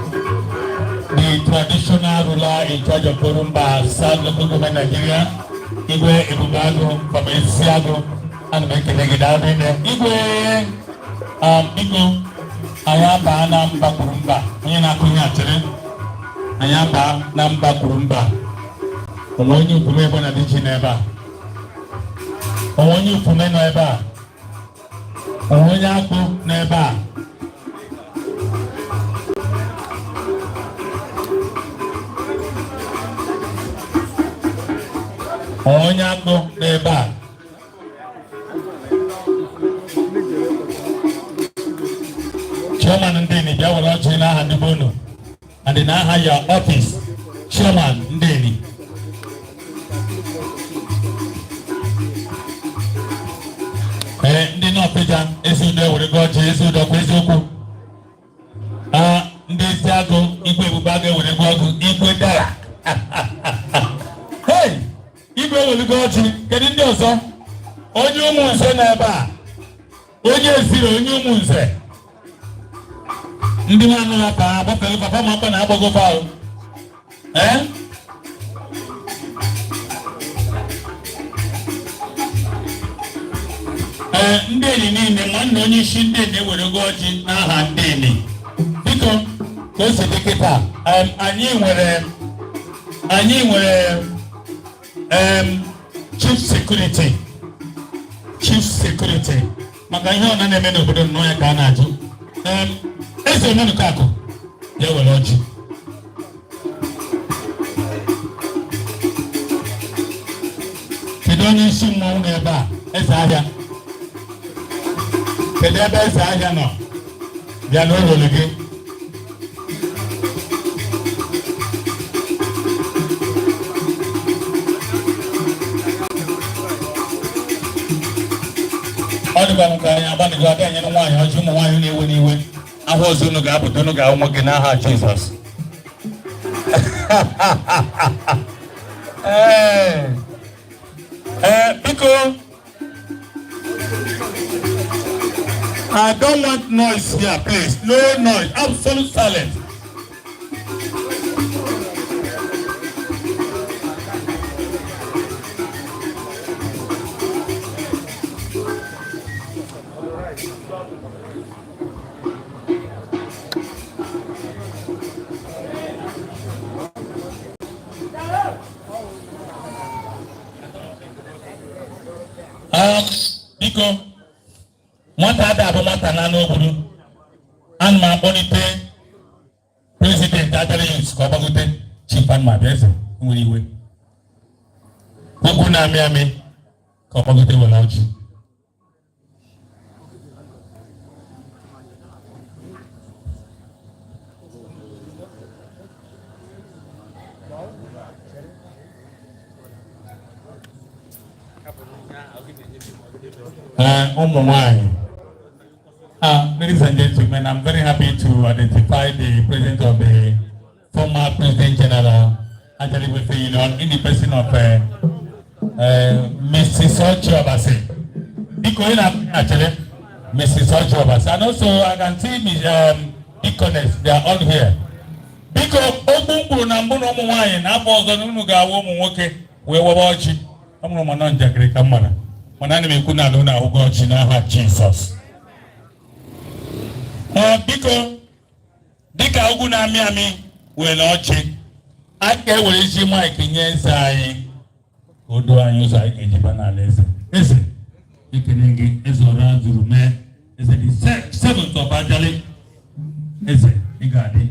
The traditional ruler in charge of Orumba South Local Government, Nigeria, Igwe Ebubeagu from Esiagu, ana m ekele gị, daalụ rinne. Igwe, biko, anyị abaa na mba kwuru mba, onye na-akụnye achịrị, anyị abaa na mba kwuru mba. Onwe onye ukwume ebe na dị chi n'ebe a? Onwe onye ukwume nọ ebe a? Onwe onye akpụ n'ebe a? Onwe onye akpụ n'ebe a? Chairman ndị Eni, bịa were ọjị n'aha ndị be unu and n'aha ya office. Chairman ndị Eni. Ee, ndị Nọpịja ezi udo ewerego ọjị, ezi udo kwa eziokwu. Aa, ndị ezi agụ, igwe ebube agụ ewerego ọgụ, igwe dara. Hey, igwe ewerego ọjị. Kedu ndị ọzọ? Onye ụmụ nze nọ ebe a? Onye eziri onye ụmụ nze, ndị nwanne ha ka ha agbafere papa ma akpa na agbago ahụ. Ee, ee, ndị enyi niile, nwanne onye isi ndị enyi ewerego ọjị n'aha ndị enyi. Biko, ka o si dị kịta, anyị nwere chief security maka ihe ọ na na-eme n'obodo nnọọ ya ka a na-ajụ. Eze omenụkakụ ya were ọjị. Kedu onye isi mmọnwụ nọ ebe a? Eze ahịa, kedu ebe eze ahịa nọ? Bịa n'ụlọ gị. Ọ dịkwa m ka anyị agbanịgo abịa nyere nwaanyị ọjị. Ụmụ nwaanyị na-ewe n'iwe ahụ ọzọ, unu ga-apụta, unu ga-ahụ nwoke n'aha Jizọs. Ee, biko, I don't want noise here, please. No noise, absolute silence. Biko, nwata ada abụ nwata na anụ ogburu. Ana m akpọlite President Ajali Youth ka ọ gbagote. Chief Anumabia eze nwere iwe. Okwu na-amị amị ka ọ gbagote were ọjị. Ụmụ nwanyị. Ladies and gentlemen, I'm very happy to identify the president of the former President General Ajali Welfare Union in the person of Mrs. Ochi Obasi. Biko, ị na-achere Mrs. Ochi Obasi. And also, I can see Ms. Deaconess, they are all here. Biko, okwu m kwuru na mbụ na ụmụ nwaanyị na afọ ọzọ na unu ga-awụ ụmụ nwoke wee webe ọjị. Ọ mụrụ mana njakịrị ka m mara. Mana ana m ekwu na ala unu ahụgo ọjị n'aha Jizọs. Ee, biko, dịka ugwu na-amị amị were ọjị, a ga-ewerezi mic nye eze anyị ka o doo anyị ụzọ anyị ga-eji ba n'ala eze. Eze, ekene gị, eze ọra zuru mee, eze the seventh of Ajali, eze, ị ga-adị.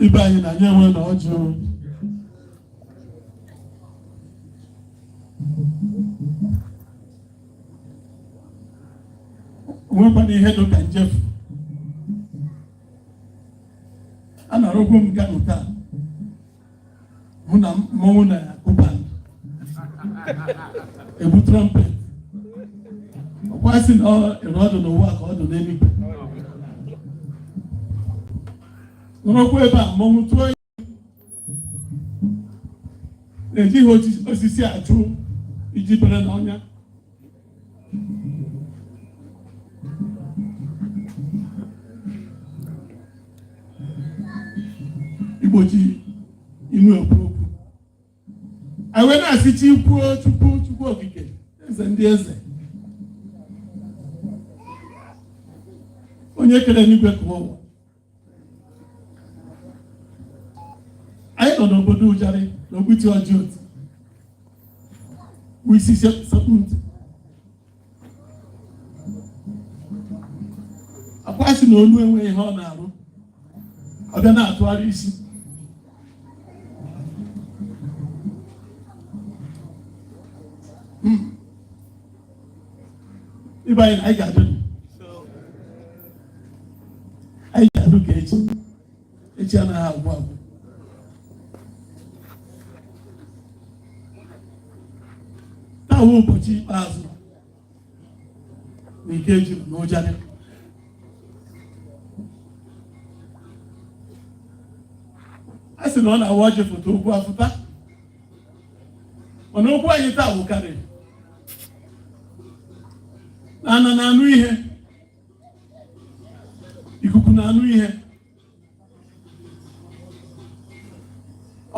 Ibe anyị na anyị enwe na ọjị o. Nwekwana ihe dị ka njefu a nọrọgwo m Kano taa hụ na mmọnwụ na-akụ band, egbu trumpet. Ọkwa sị na ọ ere ọdụ n'ụwa ka ọ dụ n'eluigwe. Nọrọkwa ebe a mmọnwụ tụọ na-ejighị osisi achụ iji bere n'ọnya. Igbochi inu ekwu okwu anyị wee na-asị chi kwuo. Chukwu, Chukwu Okike, eze ndị eze, onye kere n'igwe ka ụwa. Anyị nọ n'obodo Ụjarị na Ogbuti Ọjị Oti bụ isi sekpu ntị. Akwa sị na olu enweghị ihe ọ na-arụ, ọ bịa na-atụgharị isi. Ibe anyị na anyị ga-adị, anyị ga-adụ ka echi. Echi anaghị agwụ agwụ. Taa wụ ụbọchị ikpeazụ na Ikeji na Ụjarị. A sị na ọ na-awa ọjị foto okwu afụta, mana okwu anyị taa wụkarịrị na ana na-anụ ihe, ikuku na-anụ ihe,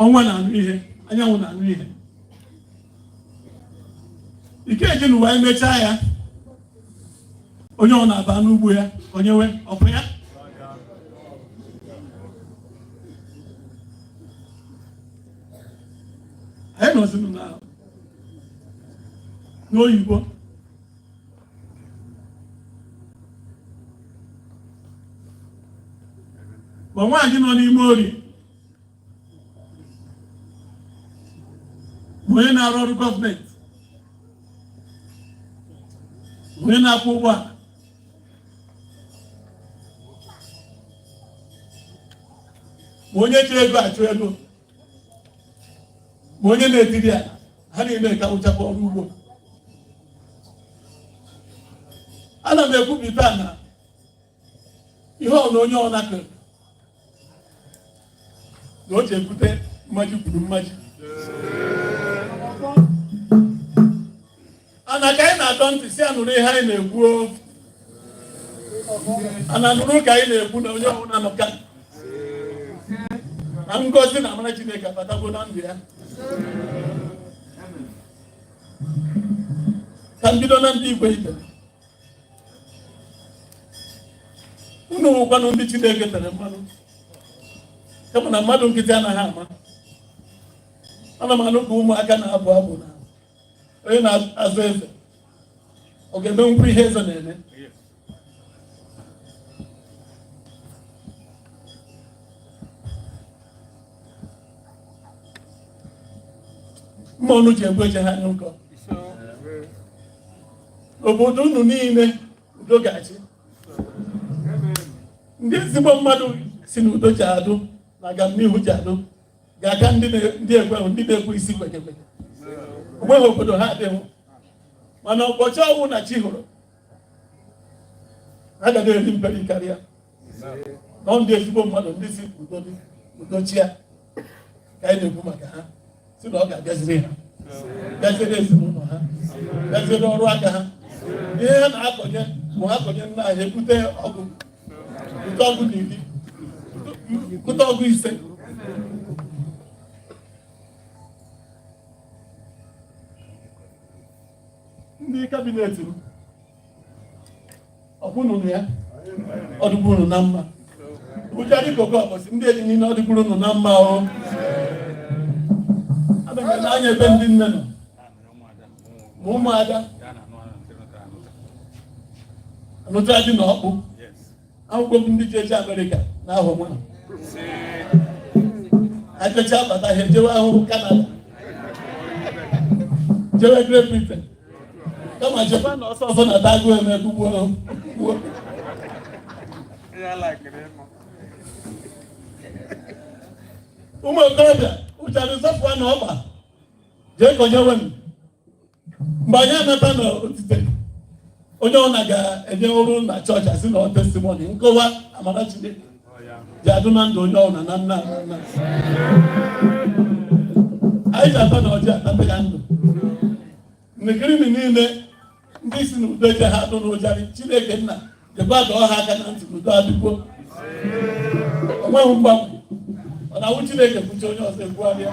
ọnwa na-anụ ihe, anyanwụ na-anụ ihe. Ikeji n'ụwa emechaa ya, onye ọ na-aba n'ugbo ya, onye nwe ọkụ ya. Anyị nọzinụ na n'oyibo. Ma nwaanyị nọ n'ime ori, ma onye na-arụ ọrụ gọọmenti, ma onye na-akwụ ụgbọala, ma onye ji ego achụ ego, ma onye na-etiri ala, ha niile ka wụchakwa ọrụ ugbo. Ana m ekwupụta na ihe ọ na onye ọ nakere na o ji ebute mmaji kwuru mmaji. Ana ka anyị na-atọ ntị si anụrụ ihe anyị na-ekwu o. Ana nụrụ ka anyị na-ekwu na onye ọbụla nọ ka na ngọzi na amara Chineke abatago na ndụ ya. Ka m bido na ndị igwe ibe unu, nwekwanụ ndị Chineke tere mmanụ. Kama na mmadụ nkịtị anaghị ama. Ana m anụ ka ụmụaka na-abụ abụ na onye na-azụ eze ọ ga-emenwukwu ihe eze na-eme. Mma ọnụ ji egbu eje ha anya ụkọ. Obodo unu niile udo ga-achị. Ndị ezigbo mmadụ si n'udo ji adụ na agamnihu ji adụ ga-aka ndị ekweghị, ndị na-ekwu isi kwekekweke. Onweghị obodo ha adịghị, mana ụbọchị ọnwụ na chi hụrụ ha ga na-eri mperi karịa na ndị ezigbo mmadụ, ndị si udo dị, udo chia ka anyị na-ekwu maka ha, si na ọ ga-abịaziri ha, bịaziere ezinụlọ ha, bịaziere ọrụ aka ha. Ihe ha na-akọnye bụ ha kọnye nna anyị ebute ọgụ, bute ọgụ na 10, bute ọgụ 5. Ndị cabinet m, ọkwụnụnụ ya ọ dịkwuru na mma. Ụjarị koko ọbọsị ndị enyi niile, ọ dịkwuru unu na mma. O ana m ele anya ebe ndị nne nọ ma ụmụada anụta dị na ọkpụ akwụkwọ m, ndị ji eje Amerịka na ahụ nwa ha jecha bata, ha ejewe ahụ Kanada, jewe Great Britain, kama jekwa na ọsọ ọsọ na dago eme gbuo gbuo. Ụmụ okorobịa ụjarị zọpụa na ọkpa jee kọnyewe m. Mgbe anyị anata na otite, onye ọ na ga-enye ọrụ na chọọchị asị na ọ testimony nkọwa amara Chineke ji adụ na ndụ onye ọbụla na nna na nna. Anyị ji ata na ọjị atata ya ndụ nnekirimi niile. Ndị si n'udo je ha adụ n'ụjarị, Chineke nna jekwa dọọ ha aka na ntị n'udo adịgbo, onweghị mgbanwe. Ọ na-awụ Chineke kwuchi, onye ọzọ ekwugharịa.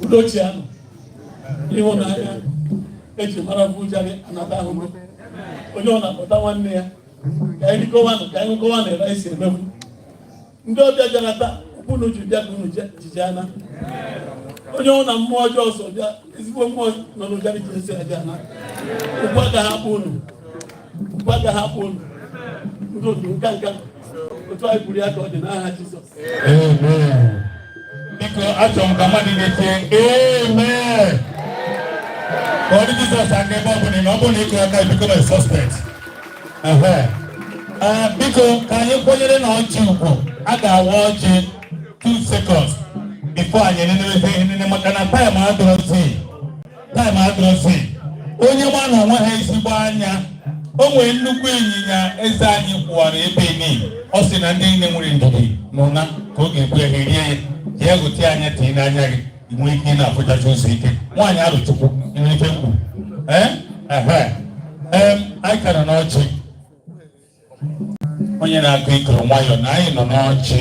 Udo chianụ, ịhụnanya eji mara ụjarị anata ahụhụ. Onye ọ na-akpọta nwanne ya ka anyị rikọwanụ, ka anyị ṅụkọwa na ere anyị si emebu. Ndị ọbịa bịara taa, ụkwụ unu ji bịa ka unu jiji ana. Onye ọ na mmụọ ọjọọ so bịa, ezigbo mmụọ nọ n'ụjarị ji esi aja ana. Ụkwụ agaghị akpụ unu, ụkwụ agaghị akpụ unu. Ndụ ndụ, nka nka, otu anyị kwuru ya ka ọ dị n'aha Jizọs. Amen. Biko, achọrọ m ka mmadụ na-etie amen. Ka ọ dị Jizọs aka ebe ọ bụla na ọ bụrụ na ịkụ aka, you become a suspect. Ehe. Ee, biko, ka anyị kwanyere na ọjị ugwu. A ga-awa ọjị 2 seconds before anyị enenewezi ihe niile, maka na time adịrọzi, time adịrọzi. Onye nwa na onwe ha ezigbo anya, o nwere nnukwu ịnyịnya eze anyị kwụwara ebe niile. Ọ sị na ndị niile nwere ndidi n'ụna ka ọ ga-ekwu ya, ha erie ya. Jee gote anya, tinye n'anya gị, ị nwee ike ị na-afụchacha ụzọ ike. Nwaanyị arụchukwu nwere ife mkpu. Ee, ehe. Anyị ka nọ n'ọchị. Onye na-akụ ikoro, nwayọọ na anyị nọ n'ọchị.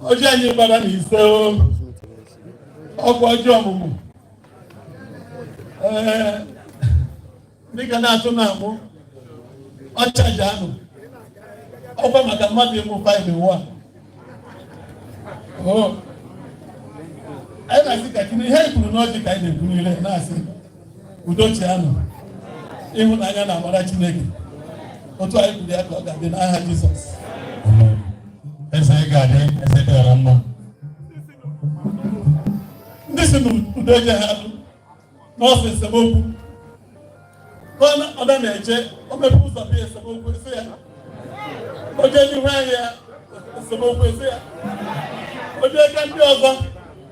Ọjị anyị gbara na 5 o. Ọkwa ọjị ọmụmụ. Ee, ndị ga na-atụ na amụ ọchaji anụ ọkwa maka mmadụ ịmụ 5 in 1. Oh. Anyị na-asị ka Chineke, ihe anyị kwuru n'ọjị ka anyị na-ekwu niile, na-asị udo chianụ, ịhụnanya na amara Chineke. Otu anyị kwuru ya ka ọ ga-adị n'aha Jizọs. Amen. Eze, ị ga-adị, eze dị ọra mma. Ndị si n'udo eje ha adụ n'ọsọ esemokwu ka ọ na na-eche o mepe ụzọ bịa, esemokwu esi ya. O jee n'ihu ahịa, esemokwu esi ya. O jee ka ndị ọzọ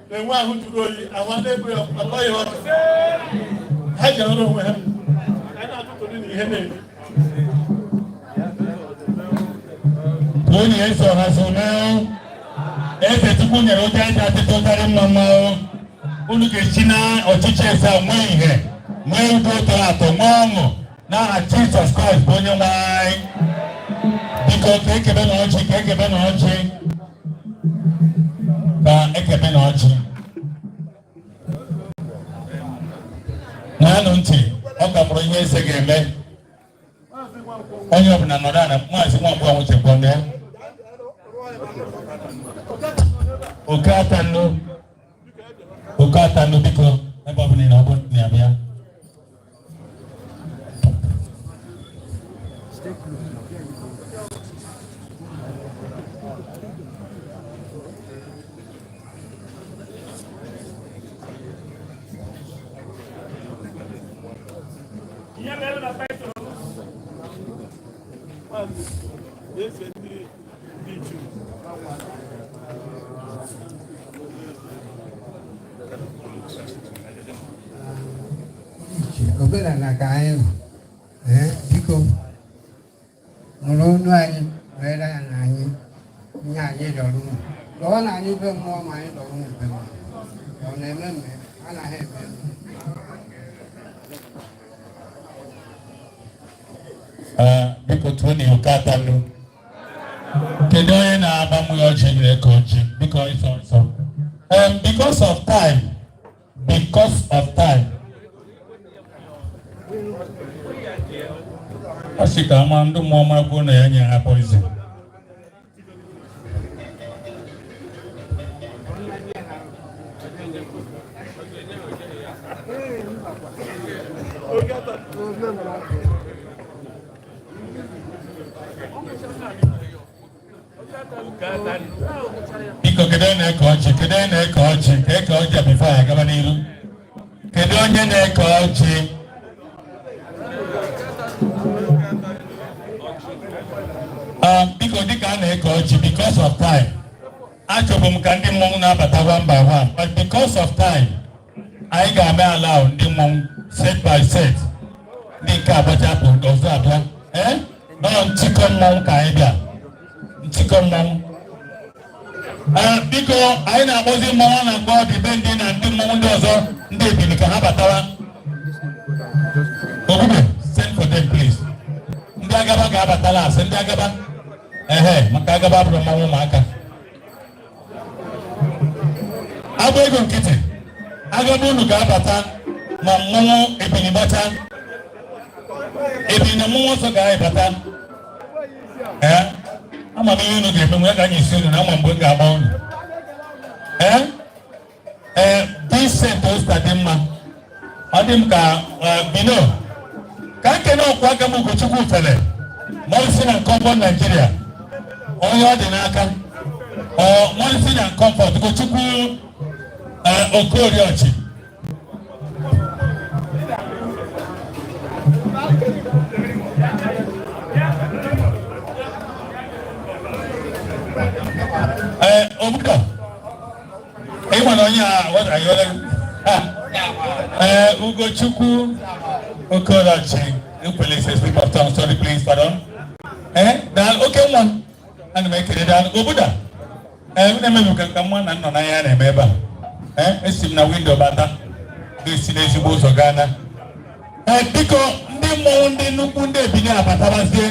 na-enwe ahụ jụrụ oyi, ahụ a na-ebu ya ọkụkọ ihe ọchị. Ha jere onwe ha ka anyị na-atụtụrụ na ihe na-eri. Onye eze ọha so mee. Eze Chukwu nyere oche aja atịtụ ụtarị mma mma o. Unu ga-esi na ọchịchị eze a nwee ihe, nwee udo tọrọ atọ, nwee ọṅụ n'aha Jizọs Kraịst bụ onye nwe anyị. Biko, ka ekebe na ọjị, ka ekebe na ọjị, ka ekebe na ọjị. Naanụ ntị, ọ ka fọrọ ihe eze ga-eme. Onye ọbụla nọrọ ala. Maazị Nwankwo anwụchekwa na ya. Oke atanụ, oke atanụ, biko, ebe ọbụla ị na-ọbụ na-abịa. Eze ndị Juu. Omenala ka anyị nọ. Ee, biko, nụrụ olu anyị were ya na anyị ihe anyị rịọrọ unu lọọ na anyị be mmụọ, ma anyị lọrọ unu be mmụọ. Ọ na-eme mme anaghị eme mme. Ee, biko, tụọ na oke atanụ. Kedu onye na-agba mmiri ọjị na-eke ọjị? Biko, ịsọ nsọ. Because of time, because of time, ọ sị ka ama ndị mmụọ marakwuo na ya nye ha poison. Biko, kedu onye na-eke ọjị? Kedu onye na-eke ọjị? Ka eke ọjị a before ya gaba n'iru. Kedu onye na-eke ọjị? Biko, dịka a na-eke ọjị, because of time, achọbụ m ka ndị mmọnwụ na-abata one by one, but because of time, anyị ga-eme allow ndị mmọnwụ set by set. Ndị nke abacha bụ ọzọ abịa. Ee, nọ ntikọ mmọnwụ ka anyị bịa ntikọ mmọnwụ. Ee, biko, anyị na-akpọzi mmọnwụ a na-akpọ ọdịbendị na ndị mmọnwụ ndị ọzọ, ndị ebili, ka ha batara. Ogbube, send for them, please. Ndị agaba ga-abatala asị ndị agaba. Ehe, maka agaba bụrụ mmanwụ ụmụaka. Agba ego nkịtị, agaba unu ga-abata ma mmọnwụ ebili gbata. Ebili na mmọnwụ ọzọ ga-abata. Ee, ama m ihe unu ga-eme nwe ka anyị esi unu na ama mgbe m ga-agba unu. Ee ee, Vincent Osta dị mma, ọ dị m ka bino ka nkene ọkwa aka m. Ugochukwu Fele Morrison and Comfort Nigeria, onye ọ dị n'aka ọ Morrison and Comfort, Ugochukwu Okoriochi. Ee, obodo ị nwere onye a ayọla. Ee, Ugochukwu Okorochi ekwele ise speak of tongue. Sorry, please, pardon. Ee, daalụ, oke nwa, ana m ekele. Daalụ, obodo a. Ee, m na-emebi ka nwa na nnọ n'anya na-eme ebe a. Ee, esi m na window bata, ga-esi n'ezigbo ụzọ gaa na. Ee, biko, ndị mmọnwụ, ndị nnukwu, ndị ebili abatabazie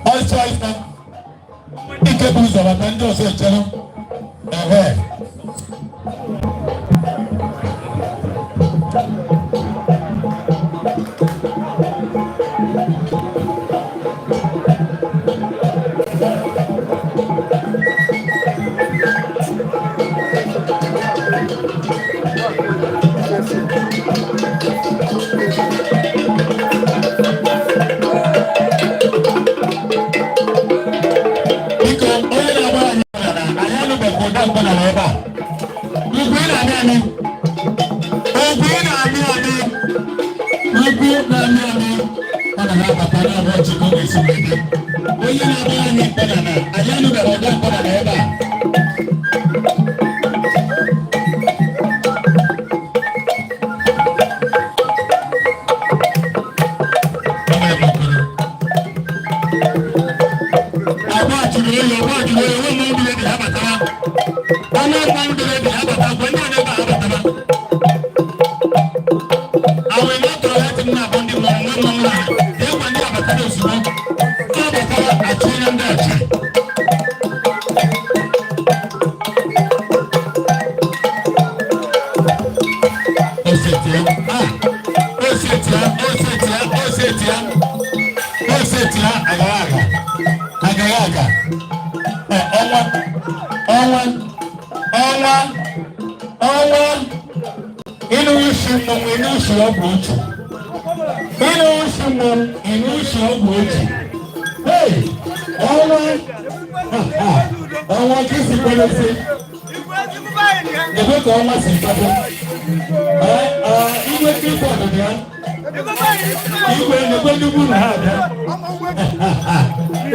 ọsọ ọsọ. Ndị nke bụ ụzọ bata, ndị ọzọ echere. Ehe. Biko, onye na-agba anyị na anyị anụbeghị ụda mkpọ na ebe a. Ugwu ị na-amị amị, ugwu ị na-amị amị, ugwu na-amị amị, ọ na na-abata n'ọbụ ọchị ka ọ ga-esi wee dị. Onye na-agba anyị mkpọ na anyị anụbeghị ụda mkpọ na ebe a. Agba jụrụ oyi, agba jụrụ oyi, onwe mmanwụ dị ha batara. Onye mmanwụ dị ha bata, gwa ndị a na-ebe ha batara. ya aga. Ọnwa, ọnwa, ọnwa, ọnwa. Ịnụ isi mmọnwụ, ịnụ isi ọgwụ otu. Ịnụ isi mmọnwụ, ịnụ isi ọgwụ otu. Hey, ọnwa, ọnwa ka isi kweresi. Ebe ka ọnwa si kwado. Igwe keyboard dị ya. Igwe na-ekwe ndị ugwu na ha abịa.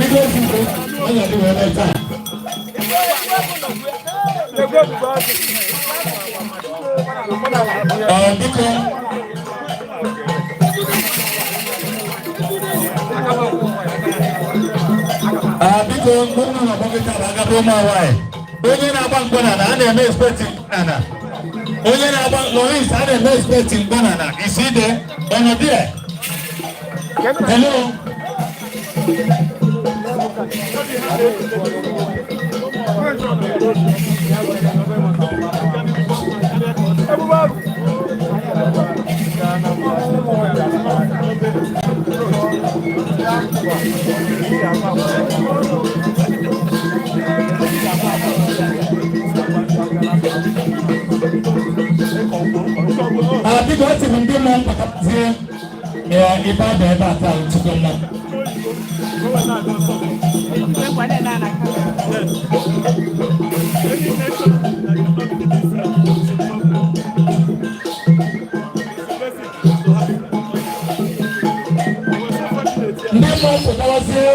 Igwe ozugbo, ọ ga-adị wee mee taa. Biko. Biko, mgbe m na-agba gị taa, agaba ụmụ nwaanyị. Onye na-agba mkpọnala, a na-eme expect mkpọnala. Onye na-agba Lawrence, a na-eme expect mkpọnala. Isi ide, ọnọ there? Hello? Biko, esi m ndị mmụọ mpakọtazie ibe ada ebe a taa tupu mma. Ndị mmụọ pụtawazie.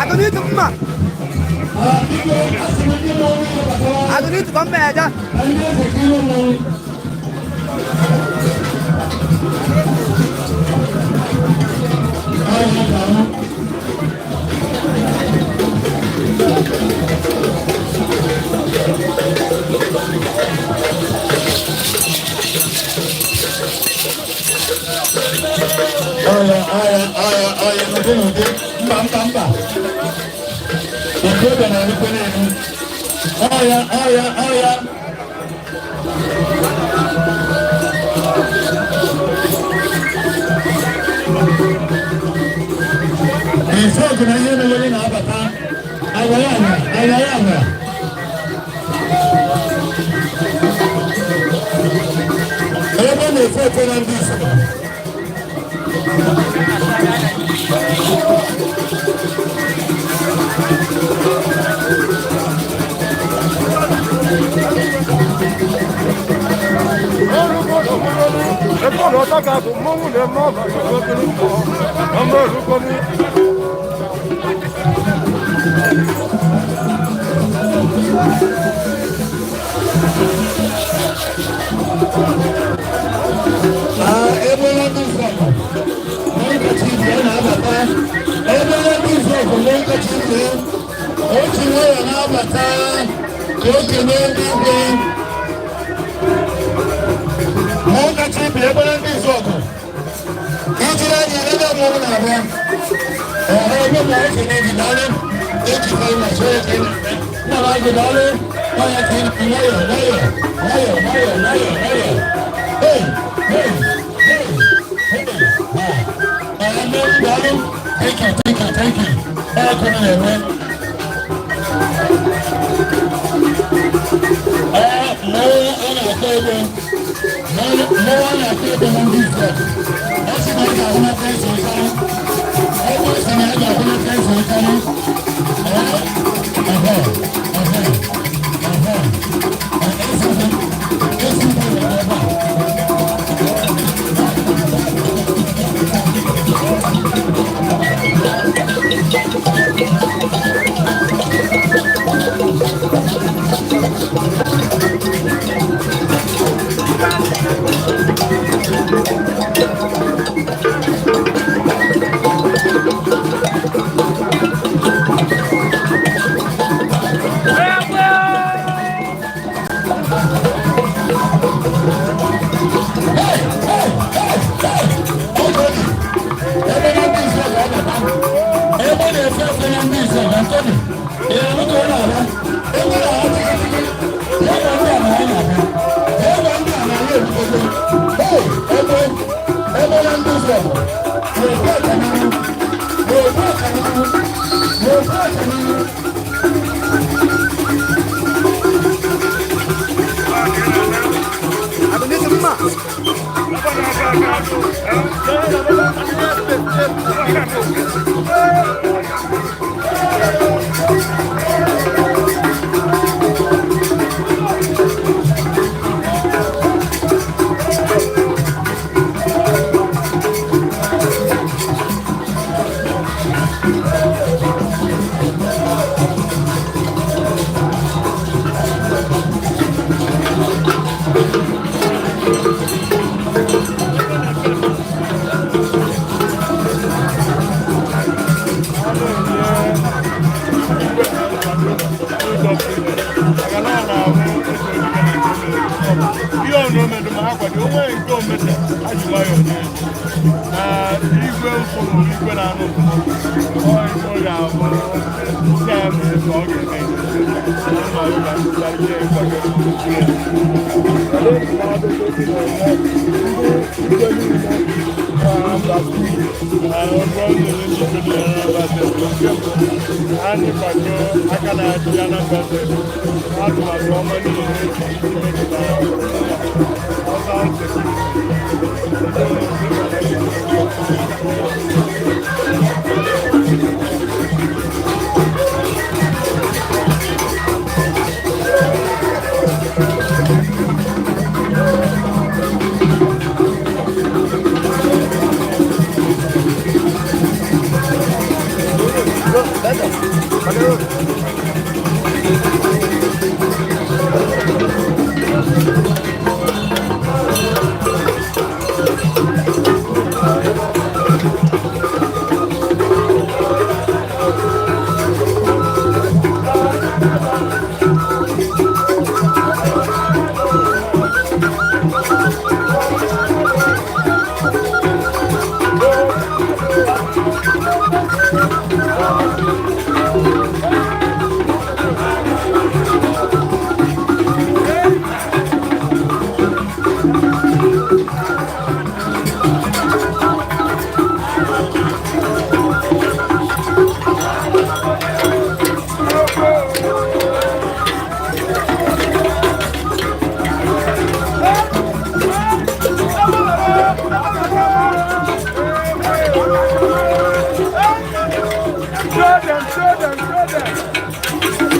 Adonito mma. Adonito kwa mmeja. Aya, aya, aya, aya, n'ụdị n'ụdị, mba, mba, mba. Okorobịa na-arịkwa n'elu. Aya, aya, aya. Ife na ihe mere na-abata. Agwara agwa, agwara agwa. Ebe ọ na-efe efe na ndị isi. Thank you, thank you. Weta ọganihu. Weta ọganihu. Weta ọganihu. Ihe ọnụ omedu ma ha kwado onwe nke omete ha ji nwayọọ nye na igwe mfụrụ igwe na-anụ ndụmọdụ ọ igwe ga-abụ si ya mee ka ọ ga-eme anyị kwado aka na-achị Anambra Steeti atụmatụ ọma niile eji mepụtara ọzọ Throw them, throw them, throw them.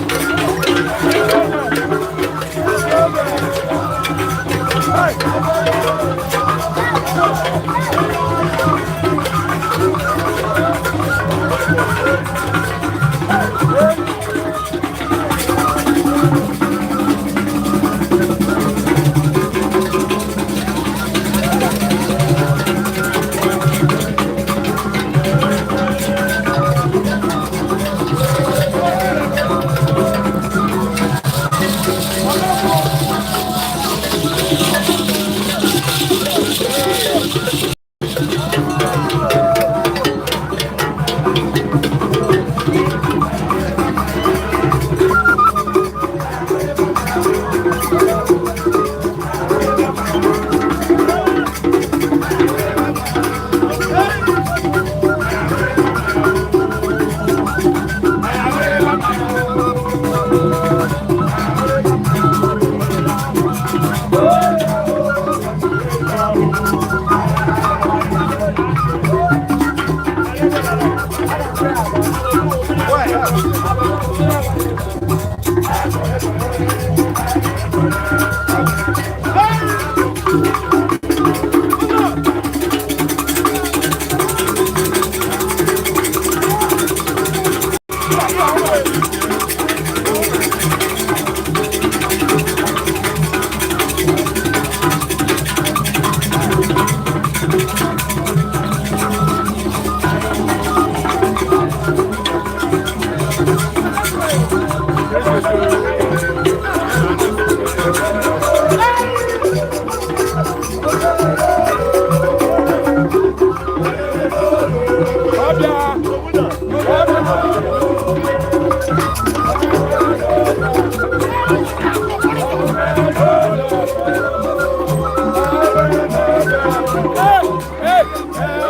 Hey! Hey!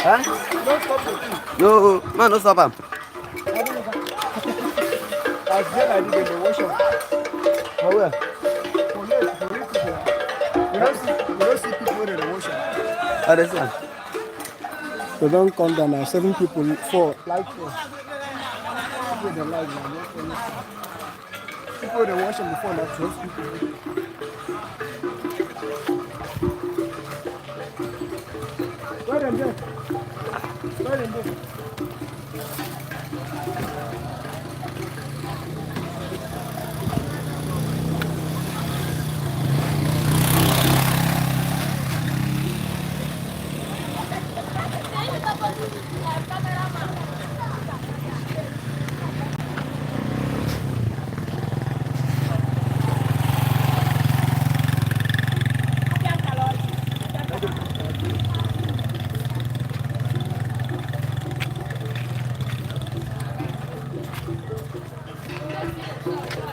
Huh? No, man, no stop am. For where? Oh, this one. They don't come down now. 7 people, 4, like 4. People they like now, not anything. People they watch them before now, 12 people. Where them there? Where them there?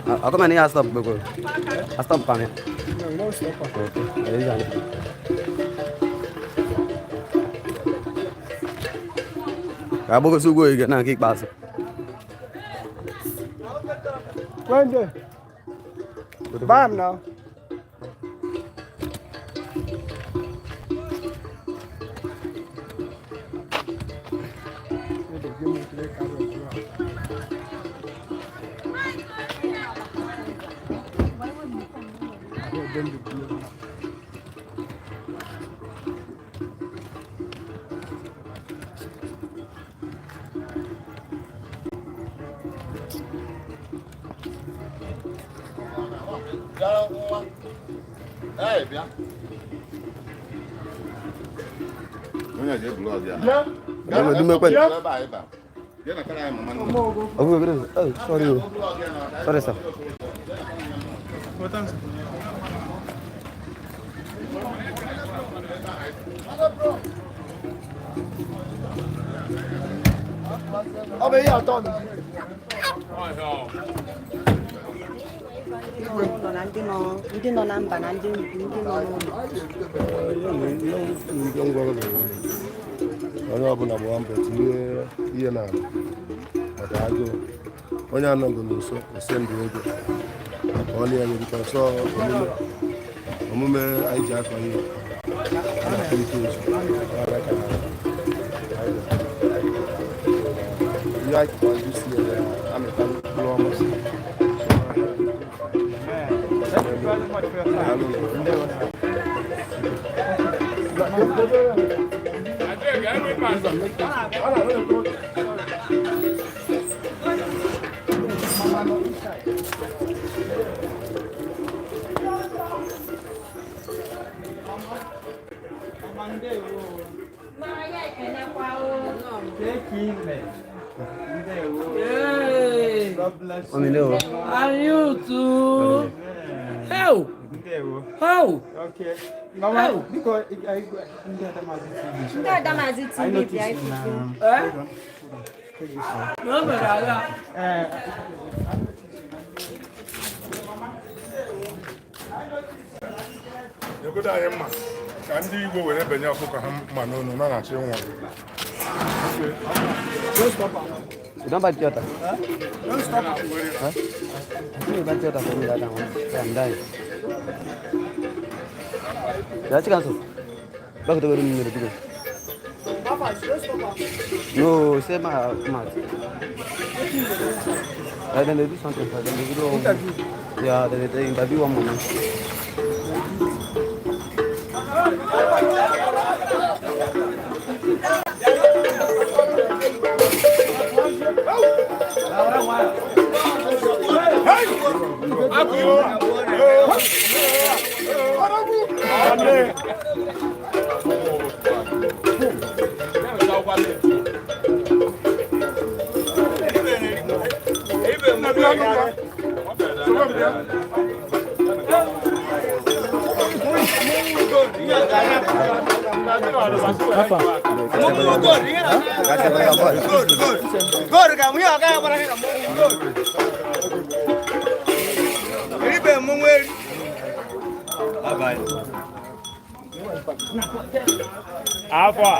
How come I stop? I stop coming. No, you don't stop. Okay. I go to go again and kick pass. When there? Bam now. Oh, sorry. Sorry, sir. Ndị nọ n'ụlọ na ndị nọ na mba na ndị nọ n'ụlọ. Ihe nke ngwara bụ onye ọbụla gbaa mbọ tinye ihe n'ala maka agụụ. Onye anọghị nso ose ndụ ego ka ọ na-enye bika ọsọ omume anyị ji akọ ihe a na-akpọlite ozu ọrịa ka anyị ihe anyị kọkwara ndị si ya amịta mkpụrụ ọma. Thank you very much for your time. Ndewo. Take ime. Ndewo. God bless you. Mommy, ndewo. And you too. How? Ndewo. How? Okay. Mama, biko, ndị Adamazi TV. Ndị Adamazi TV I noticed bịa na- ifufe. Hold on, hold on. Take this one. No mere ala. Eh, Egodo anyị mma ka ndị Igbo were benye ọkụkọ ha mma n'onu na na-achọ ịnwụ. You don't buy theater? Huh? Don't stop. Huh? I think you buy theater for me that time. I'm dying. Yeah, chicken soup. Back to the room, you. No, say my mouth. Then they do something for them. They do Interview. Yeah, they interview one woman. Afọ.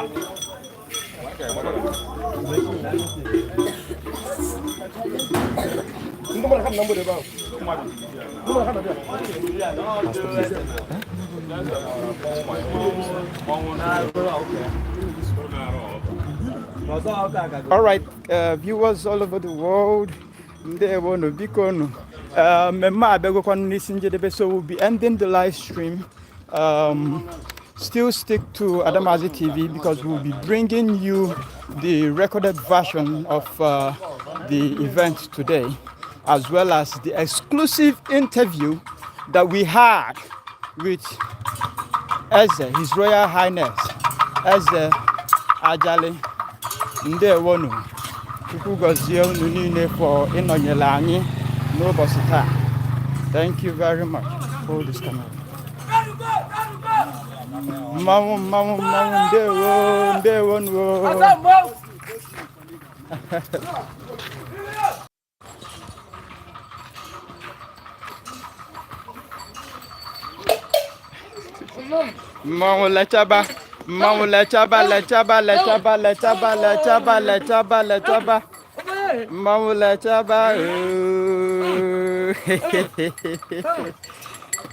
All right, viewers all over the world, ndewonu, biko nu. Mmemme a abịagokwanụ n'isi njedebe, so we'll be ending the live stream. Still stick to Adamazi TV because we'll be bringing you the recorded version of the event today, as well as the exclusive interview that we had with Eze, His Royal Highness, Eze Ajali. Ndewonu. Chukwu gọzie unu niile for ịnọnyere anyị n'ụbọchị taa. Thank you very much. Hold this camera. Mmanwụ, mmanwụ, mmanwụ, ndewo, ndewo nuo. Mmanwụ lechaba, mmanwụ lechaba, lechaba, lechaba, lechaba, lechaba, lechaba, lechaba. Mmanwụ lechaba ooo.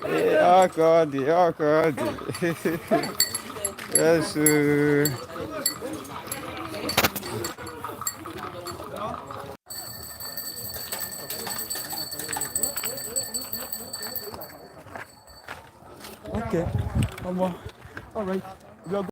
Ee, ọkọ dị, ọkọ dị. Yes. Ooo. Okay. All right.